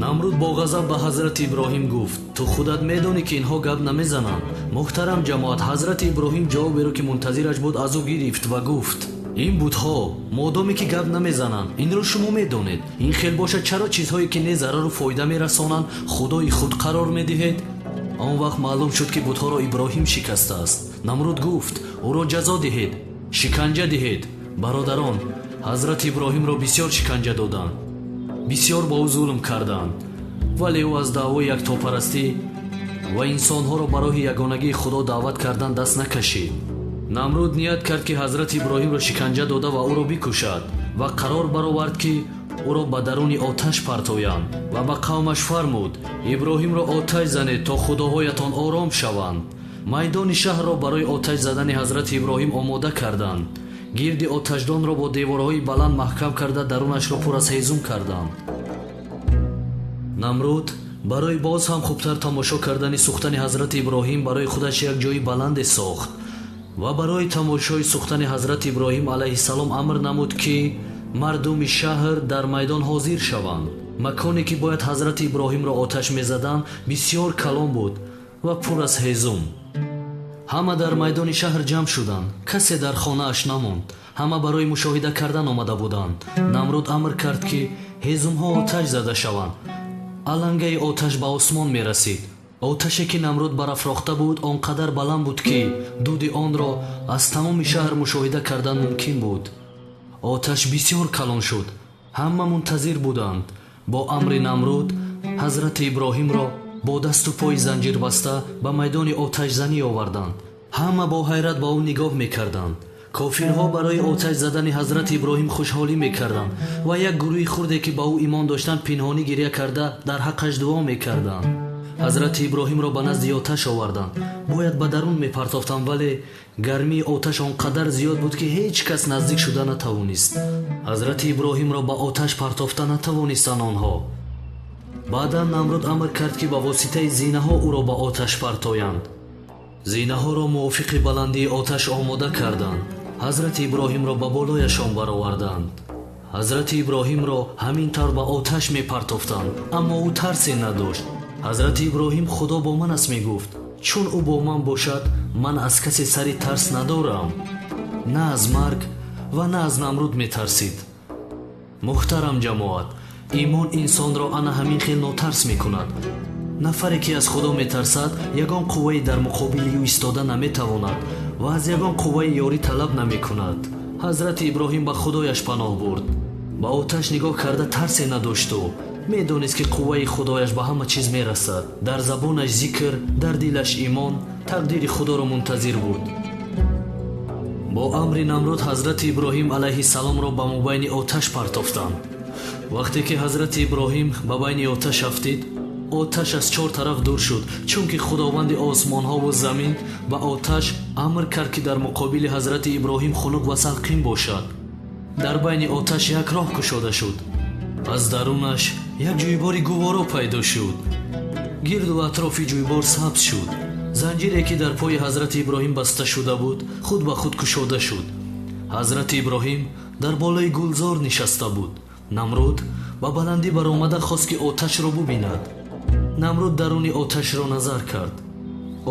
Намруд бо ғазаб ба ҳазрати Иброҳим гуфт: ту худат медонӣ, ки инҳо гап намезананд. Муҳтарам ҷамоат, ҳазрати Иброҳим ҷавоберо, ки мунтазираш буд, аз ӯ гирифт ва гуфт: ин бутҳо модоме ки гап намезананд, инро шумо медонед. Ин хел бошад, чаро чизҳое ки не зарару фоида мерасонанд, худои худ қарор медиҳед? Он вақт маълум шуд, ки бутҳоро Иброҳим шикастааст. Намруд гуфт: ӯро ҷазо диҳед, шиканҷа диҳед. Бародарон, ҳазрати Иброҳимро бисёр шиканҷа доданд, бисёр ба ӯ зулм карданд, вале ӯ аз даъвои яктопарастӣ ва инсонҳоро ба роҳи ягонагии Худо даъват кардан даст накашид. Намруд ният кард, ки ҳазрати Иброҳимро шиканҷа дода ва ӯро бикушад ва қарор баровард, ки ӯро ба даруни оташ партоянд ва ба қавмаш фармуд: Иброҳимро оташ занед, то худоҳоятон ором шаванд. Майдони шаҳрро барои оташ задани ҳазрати Иброҳим омода карданд. Гирди оташдонро бо деворҳои баланд маҳкам карда дарунашро пур аз ҳезум карданд. Намруд барои боз ҳам хубтар тамошо кардани сӯхтани ҳазрати Иброҳим барои худаш як ҷои баланде сохт ва барои тамошои сӯхтани ҳазрати Иброҳим алайҳиссалом амр намуд, ки мардуми шаҳр дар майдон ҳозир шаванд. Маконе ки бояд ҳазрати Иброҳимро оташ мезаданд бисёр калон буд ва пур аз ҳезум. Ҳама дар майдони шаҳр ҷамъ шуданд, касе дар хонааш намонд. Ҳама барои мушоҳида кардан омада буданд. Намруд амр кард, ки ҳезумҳо оташ зада шаванд. Алангаи оташ ба осмон мерасид. Оташе ки Намруд барафрохта буд, он қадар баланд буд, ки дуди онро аз тамоми шаҳр мушоҳида кардан мумкин буд. Оташ бисёр калон шуд. Ҳама мунтазир буданд. Бо амри Намруд ҳазрати Иброҳимро бо дасту пои занҷирбаста ба майдони оташзанӣ оварданд. Ҳама бо ҳайрат ба ӯ нигоҳ мекарданд. Кофирҳо барои оташ задани ҳазрати Иброҳим хушҳолӣ мекарданд ва як гурӯҳи хурде, ки ба ӯ имон доштанд, пинҳонӣ гиря карда дар ҳаққаш дуо мекарданд. Ҳазрати Иброҳимро ба назди оташ оварданд. Бояд ба дарун мепартофтанд, вале гармии оташ он қадар зиёд буд, ки ҳеҷ кас наздик шуда натавонист. Ҳазрати Иброҳимро ба оташ партофта натавонистанд онҳо. Баъдан Намруд амр кард, ки ба воситаи зинаҳо ӯро ба оташ партоянд. Зинаҳоро мувофиқи баландии оташ омода карданд. Ҳазрати Иброҳимро ба болояшон бароварданд. Ҳазрати Иброҳимро ҳамин тавр ба оташ мепартофтанд, аммо ӯ тарсе надошт. Ҳазрати Иброҳим «Худо бо ман аст» мегуфт. Чун ӯ бо ман бошад, ман аз касе сари тарс надорам. На аз марг ва на аз Намруд метарсид. Муҳтарам ҷамоат, имон инсонро ана ҳамин хел нотарс мекунад. Нафаре ки аз Худо метарсад, ягон қуввае дар муқобили ӯ истода наметавонад ва аз ягон қувваи ёрӣ талаб намекунад. Ҳазрати Иброҳим ба Худояш паноҳ бурд. Ба оташ нигоҳ карда тарсе надошту медонист, ки қувваи Худояш ба ҳама чиз мерасад. Дар забонаш зикр, дар дилаш имон, тақдири Худоро мунтазир буд. Бо амри Намруд ҳазрати Иброҳим алайҳиссаломро ба мобайни оташ партофтанд. Вақте ки ҳазрати Иброҳим ба байни оташ афтид, оташ аз чор тараф дур шуд, чунки Худованди осмонҳову замин ба оташ амр кард, ки дар муқобили ҳазрати Иброҳим хунук ва салқин бошад. Дар байни оташ як роҳ кушода шуд. Аз дарунаш як ҷӯйбори гуворо пайдо шуд. Гирду атрофи ҷӯйбор сабз шуд. Занҷире, ки дар пои ҳазрати Иброҳим баста шуда буд, худ ба худ кушода шуд. Ҳазрати Иброҳим дар болои гулзор нишаста буд. Намруд ба баландӣ баромада хост, ки оташро бубинад. Намруд даруни оташро назар кард.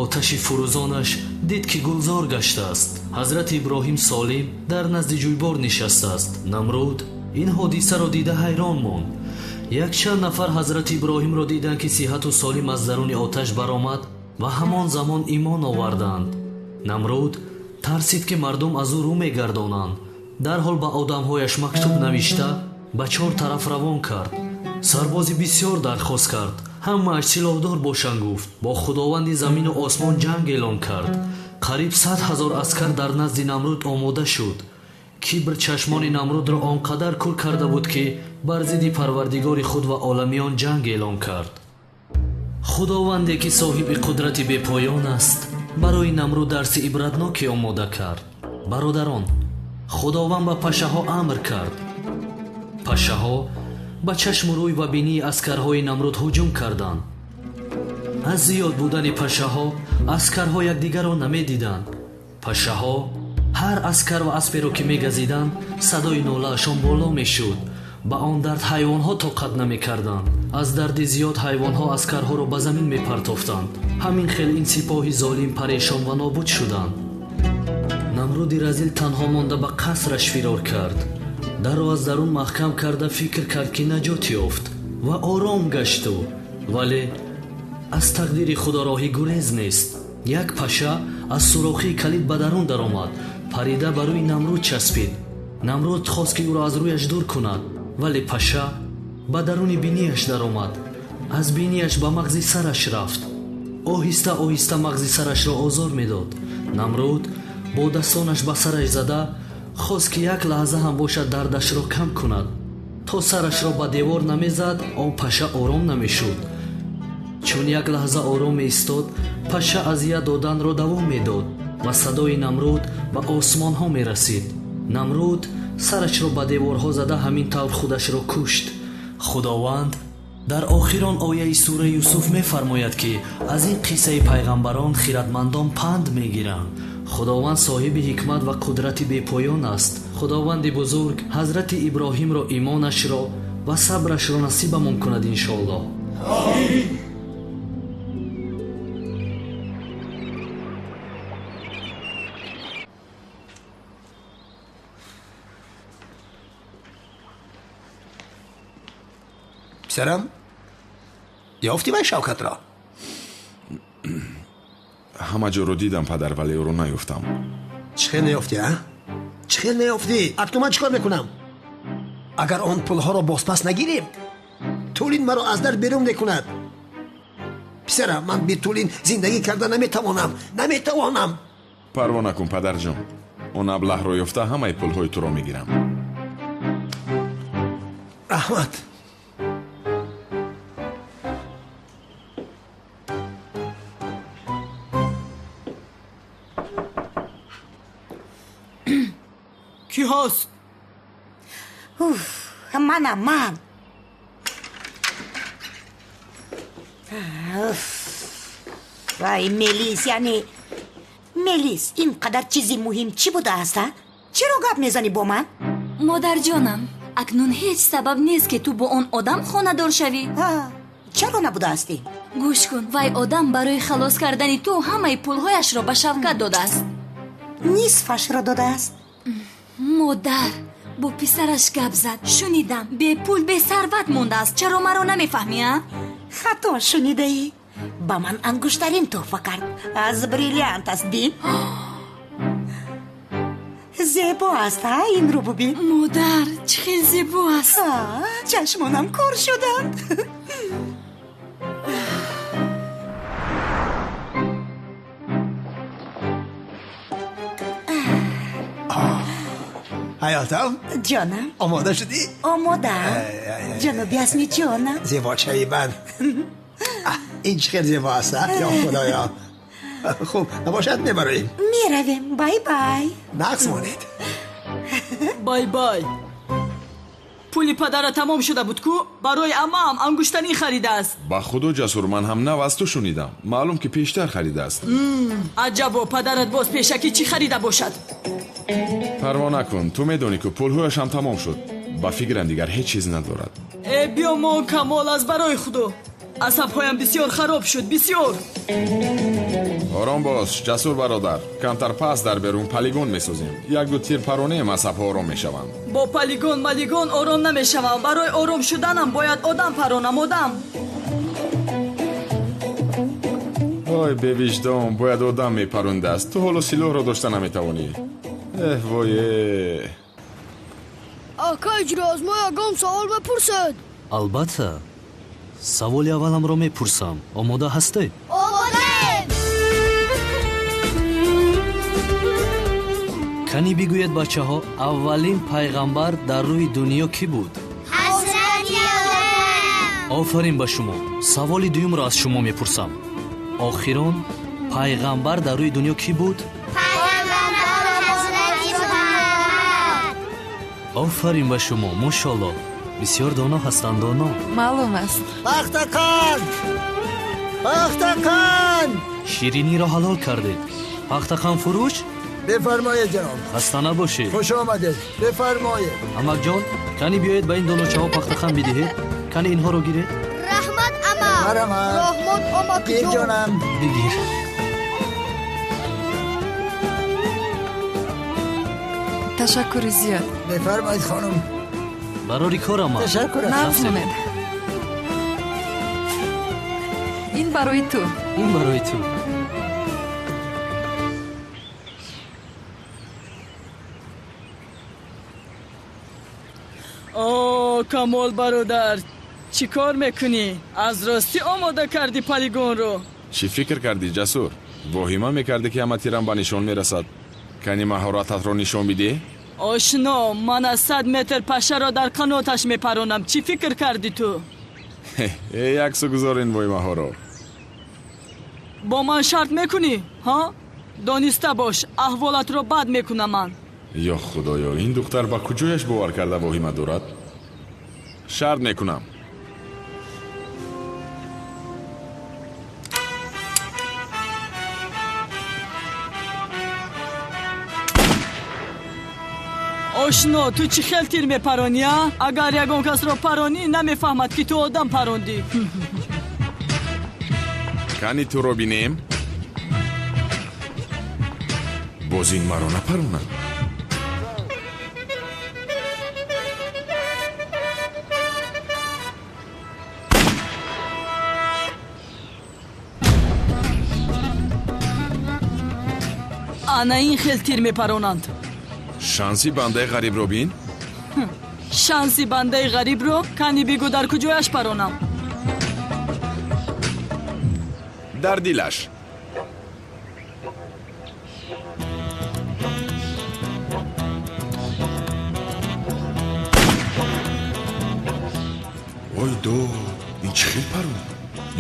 Оташи фурӯзонаш дид, ки гулзор гаштааст. Ҳазрати Иброҳим солим дар назди ҷӯйбор нишастааст. Намруд ин ҳодисаро дида ҳайрон монд. Якчанд нафар ҳазрати Иброҳимро диданд, ки сиҳату солим аз даруни оташ баромад ва ҳамон замон имон оварданд. Намруд тарсид, ки мардум аз ӯ рӯ мегардонанд. Дарҳол ба одамҳояш мактуб навишта ба чор тараф равон кард. Сарбози бисёр дархост кард. Ҳамааш силоҳдор бошанд, гуфт. Бо Худованди замину осмон ҷанг эълон кард. Қариб 100 000 аскар дар назди Намруд омода шуд. Кибр чашмони Намрудро он қадар кур карда буд, ки бар зидди Парвардигори худ ва оламиён ҷанг эълон кард. Худованде, ки соҳиби қудрати бепоён аст, барои Намруд дарси ибратноке омода кард. Бародарон, Худованд ба пашаҳо амр кард. Пашаҳо ба чашму рӯй ва бинии аскарҳои Намруд ҳуҷум карданд. Аз зиёд будани пашаҳо аскарҳо якдигарро намедиданд. Пашаҳо ҳар аскар ва асперо ки мегазиданд, садои нолаашон боло мешуд. Ба он дард ҳайвонҳо тоқат намекарданд. Аз дарди зиёд ҳайвонҳо аскарҳоро ба замин мепартофтанд. Ҳамин хел ин сипоҳи золим парешон ва нобуд шуданд. Намруди разил танҳо монда ба қасраш фирор кард. Дарро аз дарун маҳкам карда фикр кард, ки наҷот ёфт ва ором гашту, вале аз тақдири Худо роҳи гурез нест. Як паша аз сурохии калид ба дарун даромад, парида ба рӯи Намруд часпид. Намруд хост, ки ӯро аз рӯяш дур кунад, вале паша ба даруни бинияш даромад. Аз бинияш ба мағзи сараш рафт. Оҳиста оҳиста мағзи сарашро озор медод. Намруд бо дастонаш ба сараш зада хост, ки як лаҳза ҳам бошад дардашро кам кунад. То сарашро ба девор намезад, он паша ором намешуд. Чун як лаҳза ором меистод, паша азият доданро давом медод ва садои Намруд ба осмонҳо мерасид. Намруд сарашро ба деворҳо зада ҳамин тавр худашро кушт. Худованд дар охирон ояи сураи Юсуф мефармояд, ки аз ин қиссаи пайғамбарон хиратмандон панд мегиранд. Худованд соҳиби ҳикмат ва қудрати бепоён аст. Худованди бузург ҳазрати Иброҳимро имонашро ва сабрашро насибамон кунад, иншоаллоҳ. Амин. Писарам, ёфтӣ вай Шавкатро? Ҳама ҷоро дидам, падар, вале ӯро наёфтам. Чӣ хел наёфтӣ, а? Чӣ хел наёфтӣ? Акнун ман чӣ кор мекунам? Агар он пулҳоро бозпас нагирем, Тулин маро аз дар берун мекунад. Писарам, ман бе Тулин зиндагӣ карда наметавонам. Наметавонам. Парво накун, падарҷон. Он аблаҳро ёфта ҳамаи пулҳои туро мегирам. Раҳмат. Кӣ ҳаст? Уф, манам, ман. Уф. Вай, Мелис, яъне Мелис, ин қадар чизи муҳим чӣ будааст, а? Чаро гап мезанӣ бо ман? Модарҷонам, акнун ҳеҷ сабаб нест, ки ту бо он одам хонадор шавӣ. Чаро набудаастӣ? Гӯш кун, вай одам барои халос кардани ту ҳамаи пулҳояшро ба Шавкат додааст. Нисфашро додааст. Модар бо писараш гап зад. Шунидам, бепул, бесарват мондааст. Чаро маро намефаҳмӣ, а? Хато шунидаӣ. Ба ман ангуштарин тӯҳфа кард. Аз бриллиант аст, бин. Зебо аст, а, инро бубин. Модар, чӣ хел зебо аст. Чашмонам кор шуданд. Ҳаётам? Ҷонам. Омода шудӣ? Омодаам. Ҷаноби Асми, ҷонам. Зебочаи ман. Ин чӣ хел зебо аст, ё худоё. Хуб, набошад, мебароем. Меравем. Бай бай. Нақс монед. Бай бай. Пули падара тамом шуда буд ку? Барои амаам ангуштарин харидааст. Ба худо, Ҷасур, ман ҳам нав аз ту шунидам. Маълум ки пештар харидааст. Аҷабо, падарат боз пешакӣ чӣ харида бошад? Парво накун, ту медонӣ ку пулҳояш ҳам тамом шуд. Ба фикрам дигар ҳеҷ чиз надорад. Э, биё мо Камол, аз барои худо. Асабҳоям бисёр хароб шуд, бисёр. Ором бош, Ҷасур бародар. Камтар пас дар берун полигон месозем. Як-ду тир паронем, асабҳо ором мешаванд. Бо полигон малигон ором намешавам. Барои ором шуданам бояд одам паронам, одам. Ой, бевиҷдон, бояд одам мепарондааст. Ту ҳоло силоҳро дошта наметавонӣ. Эҳ, вое. Ака, иҷро аз мо ягон савол мепурсед? Албатта. Саволи авваламро мепурсам. Омода ҳастед? Омодаем! Кани бигӯед, бачаҳо, аввалин пайғамбар дар рӯи дунё кӣ буд? Ҳазрати Одам! Офарин ба шумо. Саволи дуюмро аз шумо мепурсам. Охирон пайғамбар дар рӯи дунё кӣ буд? Пайғамбар Ҳазрати Муҳаммад! Офарин ба шумо, мошалло. Бисёр доно ҳастанд, доно. Маълум аст. Пахтақан! Пахтақан! Шириниро ҳалол кардед. Пахтақан фурӯш? Бифармоед, ҷаноб. Хаста набошед. Хуш омадед. Бифармоед. Амакҷон, кани биёед ба ин доночаҳо пахтақан бидиҳед. Кани инҳоро гиред. Раҳмат, амак. Марҳамат. Раҳмат, амакҷон. Гир, ҷонам. Бигир. Ташаккури зиёд. Бифармоед, хонум. Барори кор, амак. Ташаккур. Нағз монед. Ин барои ту. Ин барои ту. О, Камол бародар, чӣ кор мекунӣ? Аз ростӣ омода кардӣ полигонро? Чӣ фикр кардӣ, Ҷасур? Воҳима мекардӣ, ки ҳама тирам ба нишон мерасад. Кани маҳорататро нишон бидеҳ? Ошно, ман аз 100 метр пашаро дар қаноташ мепаронам. Чӣ фикр кардӣ ту? Э, яксу гузор ин воҳимаҳоро. Бо ман шарт мекунӣ, ҳа? Дониста бош, аҳволатро бад мекунам ман. Ё худоё, ин духтар ба куҷояш бовар карда воҳима дорад? Шарт мекунам. Ошно, ту чӣ хел тир мепаронӣ, а? Агар ягон касро паронӣ, намефаҳмад, ки ту одам парондӣ. Кани туро бинем? Боз ин маро напаронад. Ана ин хел тир мепаронанд. Шанси бандаи ғарибро бин. Шанси бандаи ғарибро кани бигӯ дар куҷояш паронам? Дар дилаш. Ой до, ин чӣ хел парон?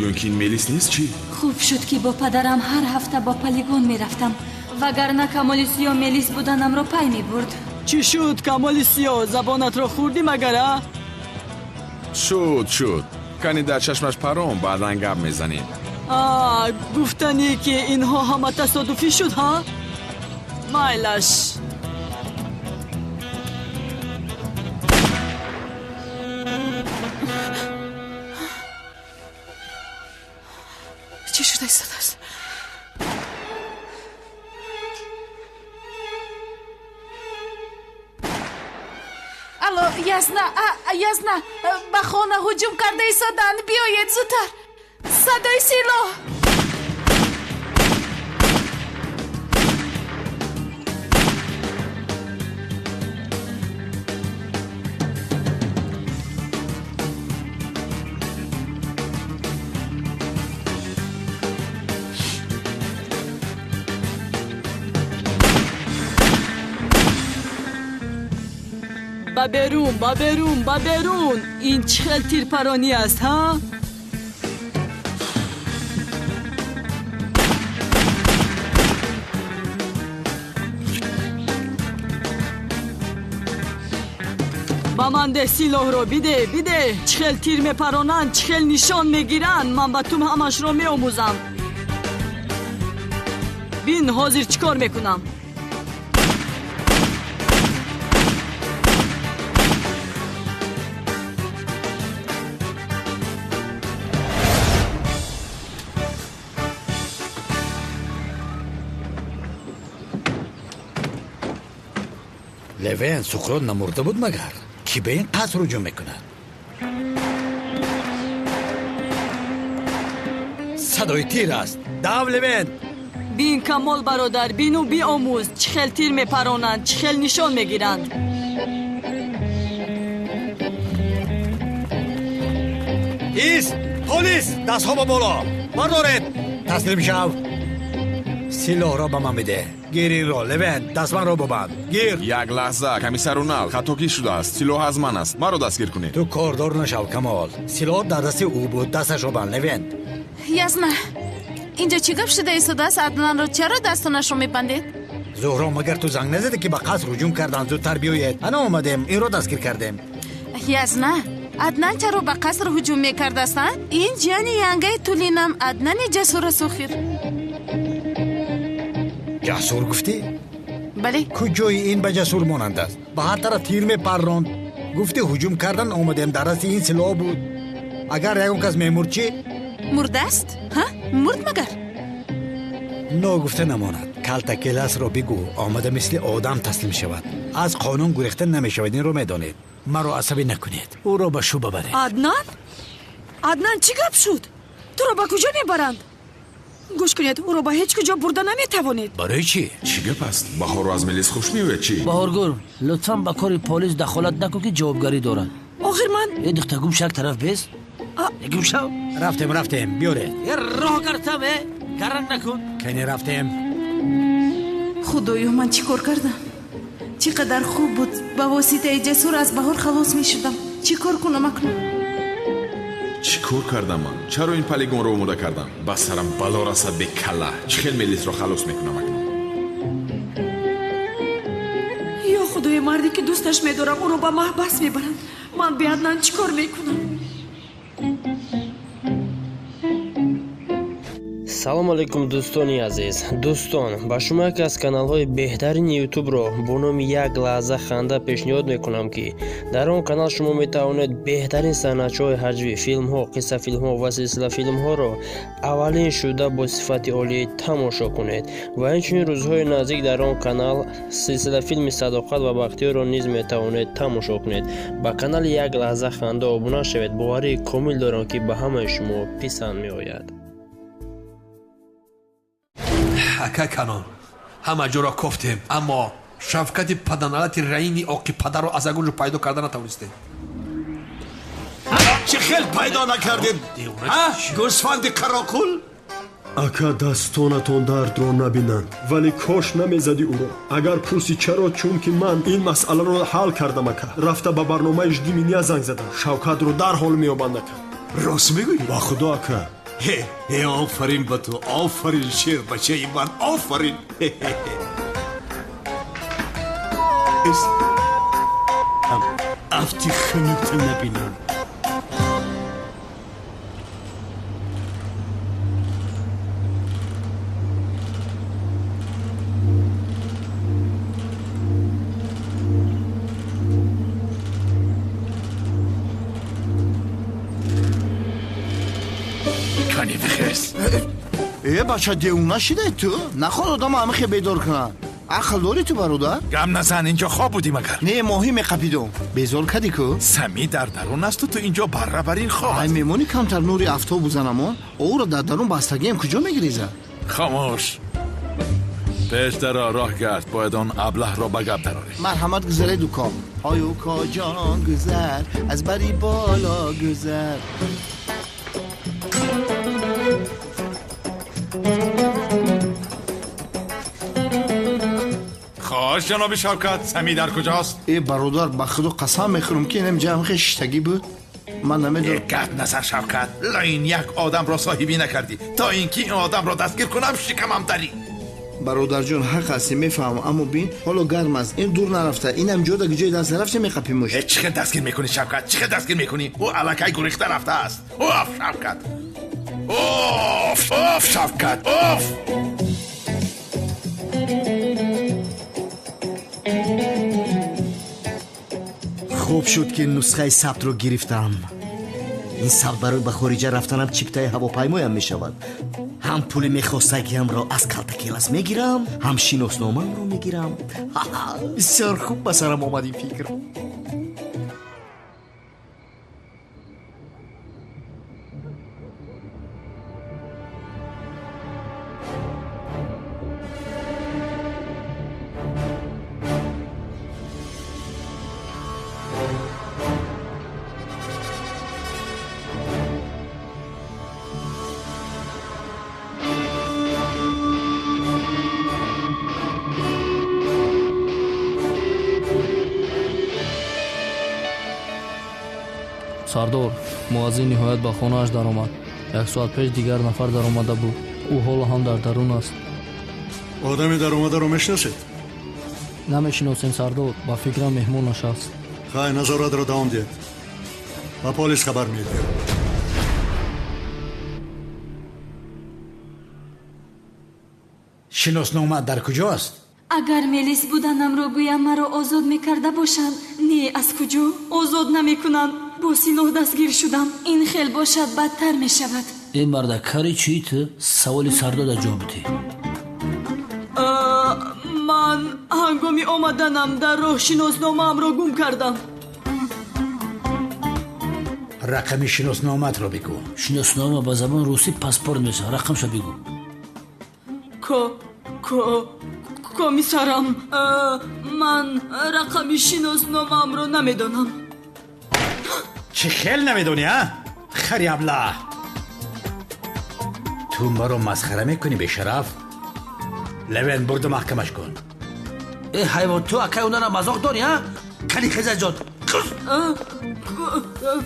Ё ин ки ин мелис нест чӣ? Хуб шуд, ки бо падарам ҳар ҳафта бо полигон мерафтам, вагарна Камоли Сиё мелис буданамро пай мебурд. Чӣ шуд, Камоли Сиё? Забонатро хӯрдӣ магар, а? Шуд, шуд. Кани дар чашмаш парон, баъдан гап мезанем. А, гуфтанӣ ки инҳо ҳама тасодуфӣ шуд, ҳа? Майлаш. Чӣ шуда истодааст? Алло, Ясна, Ясна, ба хона ҳуҷум карда истоданд. Биёед зудтар. Садои силоҳ. Ба берун, ба берун, ба берун! Ин чӣ хел тирпаронӣ аст, ҳа? Ба ман деҳ силоҳро, биде, биде! Чӣ хел тир мепаронанд, чӣ хел нишон мегиранд, ман ба ту ҳамашро меомӯзам. Бин, ҳозир чӣ кор мекунам. Левен Суқрот намурда буд магар? Ки ба ин қаср ҳуҷум мекунад? Садои тир аст. Дав, Левен! Бин, Камол бародар, бину биомӯз, чӣ хел тир мепаронанд, чӣ хел нишон мегиранд. Ист! Полис! Дастҳо ба боло! Бардоред! Таслим шав! Силоҳро ба ман бидеҳ. Гир инро, Левен, дастманро бубанд. Гир! Як лаҳза, комиссар Унал, хатокӣ шудааст. Силоҳ аз ман аст. Маро дастгир кунед. Ту кордор нашав, Камол. Силоҳ дар дасти ӯ буд, дасташро банд, Левен. Ясна, инҷо чӣ гап шуда истодааст? Аднанро чаро дастонашро мебандед? Зуҳро, магар ту занг назадӣ, ки ба қаср ҳуҷум карданд? Зудтар биёед. Ана омадем, инро дастгир кардем. Ясна, Аднан чаро ба қаср ҳуҷум мекардааст, а? Ин ҷияни янгаи Тулинам, Аднани ҷасур аст охир. Ҷасур гуфтӣ? Бале. Куҷои ин ба ҷасур монанд аст? Ба ҳар тараф тир мепарронд. Гуфтӣ ҳуҷум кардан омадем, дар дасти ин силоҳ буд. Агар ягон кас мемурд чӣ? Мурдааст? Ҳа? Мурд магар? Ногуфта намонад. Калта Келасро бигӯ, омада мисли одам таслим шавад. Аз қонун гурехта намешавад, инро медонед. Маро асабӣ накунед. Ӯро ба шӯъба баред. Аднан? Аднан, чӣ гап шуд? Туро ба куҷо мебаранд? Гӯш кунед, ӯро ба ҳеҷ куҷо бурда наметавонед. Барои чӣ? Чӣ гап аст? Баҳорро аз милис хуш меояд чӣ? Баҳоргул, лутфан ба кори полис дахолат накун, ки ҷавобгарӣ дорад. Охир ман Э, духта, гум шак тараф бес. Гум шав. Рафтем, рафтем, биёред. Э, роҳ картам, э, гаранг накун. Кани рафтем. Худоё, ман чӣ кор кардам? Чӣ қадар хуб буд, ба воситаи ҷасур аз баҳор халос мешудам. Чӣ кор кунам акнун? Чӣ кор кардам ман? Чаро ин полигонро омода кардам? Ба сарам бало расад, бекалла. Чӣ хел мелисро халос мекунам акнун? Ё худои, марде ки дӯсташ медорам, ӯро ба маҳбас мебаранд. Ман бе Аднан чӣ кор мекунам? Салом алейкум, дӯстони азиз. Дӯстон, ба шумо яке аз каналҳои беҳтарини ютубро бо номи Як лаҳза ханда пешниҳод мекунам, ки дар он канал шумо метавонед беҳтарин санъатчаҳои ҳаҷвӣ, филмҳо, қиссафилмҳо ва силсилафилмҳоро аввалин шуда бо сифати олӣ тамошо кунед. Ва инчунин рӯзҳои наздик дар он канал силсилафилми Садоқат ва Бахтиёрро низ метавонед тамошо кунед. Ба канали Як лаҳза ханда обуна шавед. Боварии комил дорам, ки ба ҳамаи шумо писанд меояд. Ака Канон, Ҳама ҷоро кофтем, аммо Шавкати паданалати раини оқи падарро аз ягон ҷо пайдо карда натавонистем. Чӣ хел пайдо накардед? Гӯсфанди қароқул? Ака, дастонатон дардро набинанд, вале кош намезадӣ ӯро. Агар пурсӣ чаро, чунки ман ин масъаларо ҳал кардам, ака. Рафта ба барномаи «Жди меня» занг задам. Шавкатро дарҳол меёбанд, ака. Рост мегӯӣ? Ба худо, ака. Э, офарин ба ту, офарин, шербачаи ман, офарин. Афти хунукта набинам. Кани бихез. Э, бача, девона шидай ту? Наход одама ҳамихе бедор кунад. Ақл дорӣ ту, бародар? Гам назан, инҷо хоб будӣ магар? Не, моҳӣ меқапидум. Безор кадӣ ку? Сами дар дарун асту, ту инҷо барра бар ин хоб. Ай, мемонӣ камтар нури афтоб бузанамон? Ӯро дар дарун бастагиам куҷо мегиреза? Хомӯш. Пеш даро, роҳ гард, бояд он аблаҳро ба гап дарорӣ. Марҳамат, гузаред, уко. Ой, уко ҷон, гузар, аз бари боло гузар. Хош, ҷаноби Шавкат, Сами дар куҷост? Э, бародар, ба худо қасам мехӯрам, ки инам ҷамъ шиштагӣ буд. Ман намедонам. Гап назан, Шавкат. Лайн як одамро соҳибӣ накардӣ. То ин ки ин одамро дастгир кунам, шикамам дарӣ. Бародарҷон, ҳақ ҳастӣ, мефаҳмам, аммо бин, ҳоло гарм аст, ин дур нарафта, инам ҷода ҷои даст нарафта меқапимуш. Э, чӣ хел дастгир мекунӣ, Шавкат? Чӣ хел дастгир мекунӣ? Ӯ аллакай гурехта рафтааст. Оф, Шавкат. Оф, оф, Шавкат, оф. Хуб шуд, ки нусхаи сабтро гирифтам. Ин сабт барои ба хориҷа рафтанам чиптаи ҳавопаймоям мешавад. Ҳам пули мехостагиамро аз калтакелас мегирам, ҳам шиносномаамро мегирам. Бисёр хуб ба сарам омад ин фикр. Сардор, муаззин ниҳоят ба хонааш даромад. Як соат пеш дигар нафар даромада буд. Ӯ ҳоло ҳам дар дарун аст. Одами даромадаро мешиносед? Намешиносем, сардор, ба фикрам меҳмонаш аст. Хай, назоратро давом диҳед. Ба полис хабар медиҳем. Шиноснома дар куҷост? Агар мелис буданамро гӯям, маро озод мекарда бошанд. Не, аз куҷо? Озод намекунанд. Бо силоҳ дастгир шудам. Ин хел бошад, бадтар мешавад. Э, марда, кари чӣ ту? Саволи сардода ҷавоб бидеҳ. Ман ҳангоми омаданам дар роҳ шиносномаамро гум кардам. Рақами шиносномаатро бигӯ. Шиноснома ба забони русӣ паспорт мешавад. Рақамша бигӯ. Комиссарам, ман рақами шиносномаамро намедонам. Чӣ хел намедонӣ, а? Хари аблаҳ! Ту маро масхара мекунӣ, бешараф? Левен, бурда маҳкамаш кун. Э, ҳайвон, ту акай онара мазоқ дорӣ, а? Кани хезаҷон.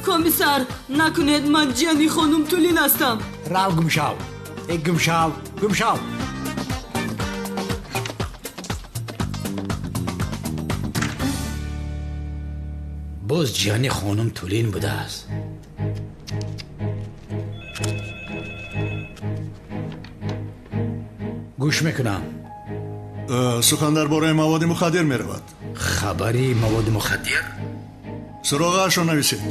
Комиссар, накунед, ман ҷияни хонум Тулин ҳастам. Рав, гумшав. Э, гумшав, гумшав. Боз ҷияни хонум Тулин будааст. Гӯш мекунам. Сухан дар бораи маводи мухаддир меравад. Хабари маводи мухаддир? Суроғаашро нависед.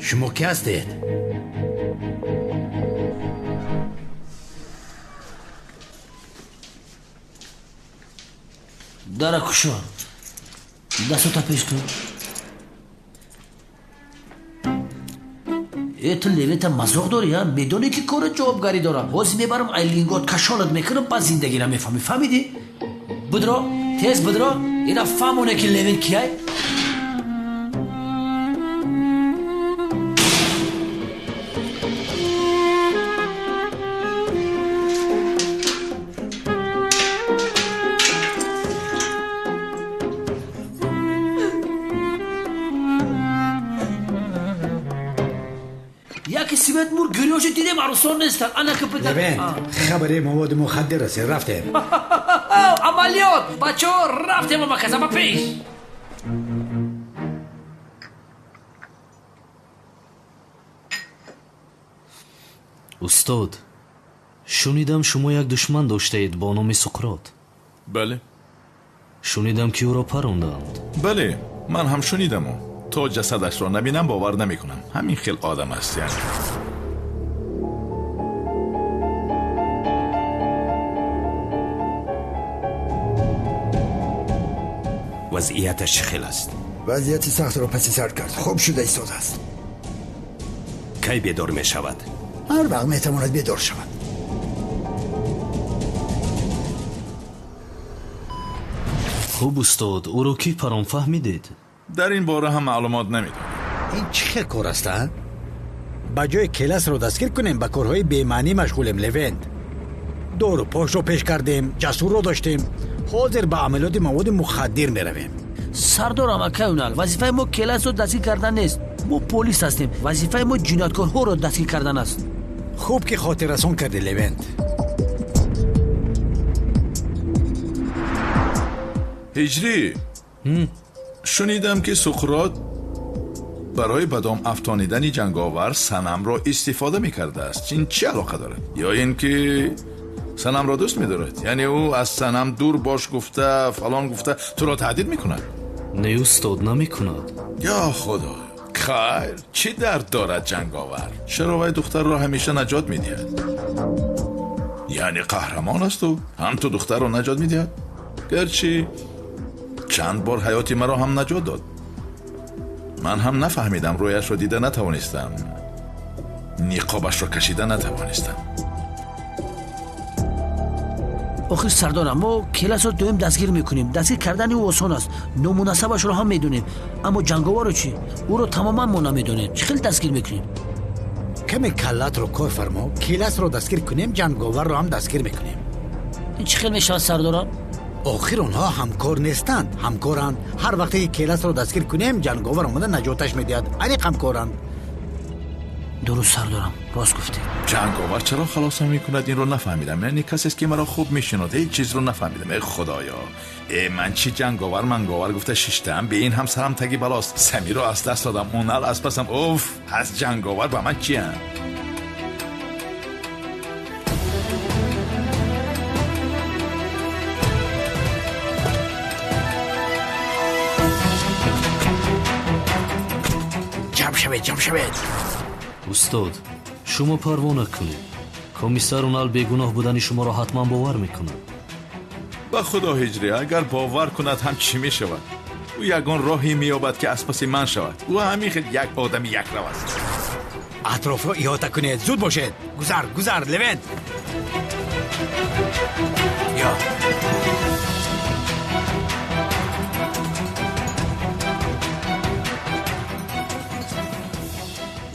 Шумо кӣ ҳастед? Дара кушо, дастута пеш кун. Э, ту Левента мазоқ дорӣ, а? Медонӣ ки корат ҷавобгарӣ дорад. Ҳозир мебарам ай лингот кашолат мекунам, баъд зиндагиро мефаҳмӣ. Фаҳмидӣ? Будро, тез будро, ина фаҳмоне ки Левент кияй. Свет мур гирёши дидем, арӯсон нестанд. Ана ки пита. Левент, хабари маводи мухаддир расид, рафтем. Амалиёт, бачаҳо, рафтем амаказа ба пеш. Устод, шунидам шумо як душман доштаед бо номи Суқрот. Бале. Шунидам ки ӯро парондаанд. Бале, ман ҳам шунидаму. То ҷасадашро набинам бовар намекунам. Ҳамин хел одам аст яъне. Вазъияташ чӣ хел аст? Вазъияти сахтро паси сар кард. Хуб шуда истодааст. Кай бедор мешавад? Ҳар вақт метавонад бедор шавад. Хуб, устод, ӯро кӣ парон фаҳмидед? Дар ин бора ҳам маълумот намедонам. Ин чӣ хел кор аст, а? Ба ҷои Келасро дастгир кунем, ба корҳои бемаънӣ машғулем, Левент. Дору пошро пеш кардем, Ҷасурро доштем. Ҳозир ба амалиёти маводи мухаддир меравем. Сардор амакай Унал, вазифаи мо Келасро дастгир кардан нест. Мо полис ҳастем. Вазифаи мо ҷинояткорҳоро дастгир кардан аст. Хуб ки хотиррасон кардӣ, Левент. Ҳиҷрӣ, шунидам ки Суқрот барои ба дом афтонидани ҷанговар Санамро истифода мекардааст. Ин чӣ алоқа дорад? Ё ин ки Санамро дӯст медорад? Яъне ӯ аз Санам дур бош гуфта, фалон гуфта туро таҳдид мекунад? Не, устод, намекунад. Ё худо, хайр, чӣ дард дорад ҷанговар? Чаро вай духтарро ҳамеша наҷот медиҳад? Яъне қаҳрамон аст ӯ, ҳам ту духтарро наҷот медиҳад? Гарчи чанд бор ҳаёти маро ҳам наҷот дод. Ман ҳам нафаҳмидам, рӯяшро дида натавонистам, ниқобашро кашида натавонистам. Охир сардорам, мо Келасро доим дастгир мекунем. Дастгир кардани ӯ осон аст, номунасабашро ҳам медонем. Аммо ҷанговарро чӣ? Ӯро тамоман мо намедонем. Чӣ хел дастгир мекунем? Каме каллатро кор фармо. Келасро дастгир кунем, ҷанговарро ҳам дастгир мекунем. Ин чӣ хел мешавад, сардорам? Охир онҳо ҳамкор нестанд, ҳамкоранд. Ҳар вақте ки Келасро дастгир кунем, ҷанговар омада наҷоташ медиҳад. Аниқ ҳамкоранд. Дуруст, сардорам, рост гуфтед. Ҷанговар чаро халосам мекунад, инро нафаҳмидам. Яъне касест ки маро хуб мешинод, ҳеҷ чизро нафаҳмидам. Э худоё, э ман чӣ ҷанговар манговар гуфта шиштаам, бе ин ҳам сарам таги балост. Самиро аз даст додам, Унал аз пасам. Уф, аз ҷанговар ба ман чиям? Ҷамъ шавед, ҷамъ шавед. Устод, шумо парво накунед. Комиссар Унал бегуноҳ будани шуморо ҳатман бовар мекунад. Ба худо, Ҳиҷрӣ, агар бовар кунад ҳам чӣ мешавад? Ӯ ягон роҳе меёбад ки аз паси ман шавад. Ӯ ҳамин хел як одами якрав аст. Атрофро иҳота кунед, зуд бошед. Гузар, гузар, Левент. Ё.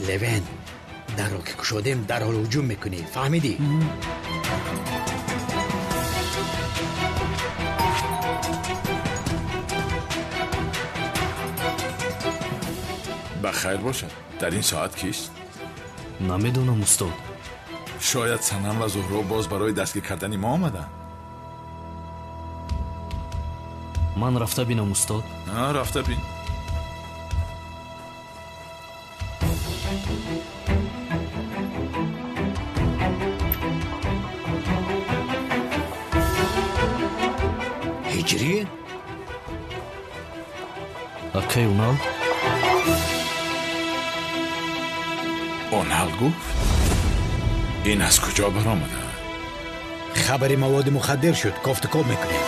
Левент, дарро ки кушодем, дарҳол ҳуҷум мекунӣ. Фаҳмидӣ? Ба хайр бошад. Дар ин соат кист? Намедонам, устод. Шояд Санам ва Зуҳро боз барои дастгир кардани мо омаданд. Ман рафта бинам, устод? Рафта бин. Ҳиҷрӣ? Акай Унал? Унал гуфт? Ин аз куҷо баромада? Хабари маводи мухаддир шуд, кофтукоб мекунем.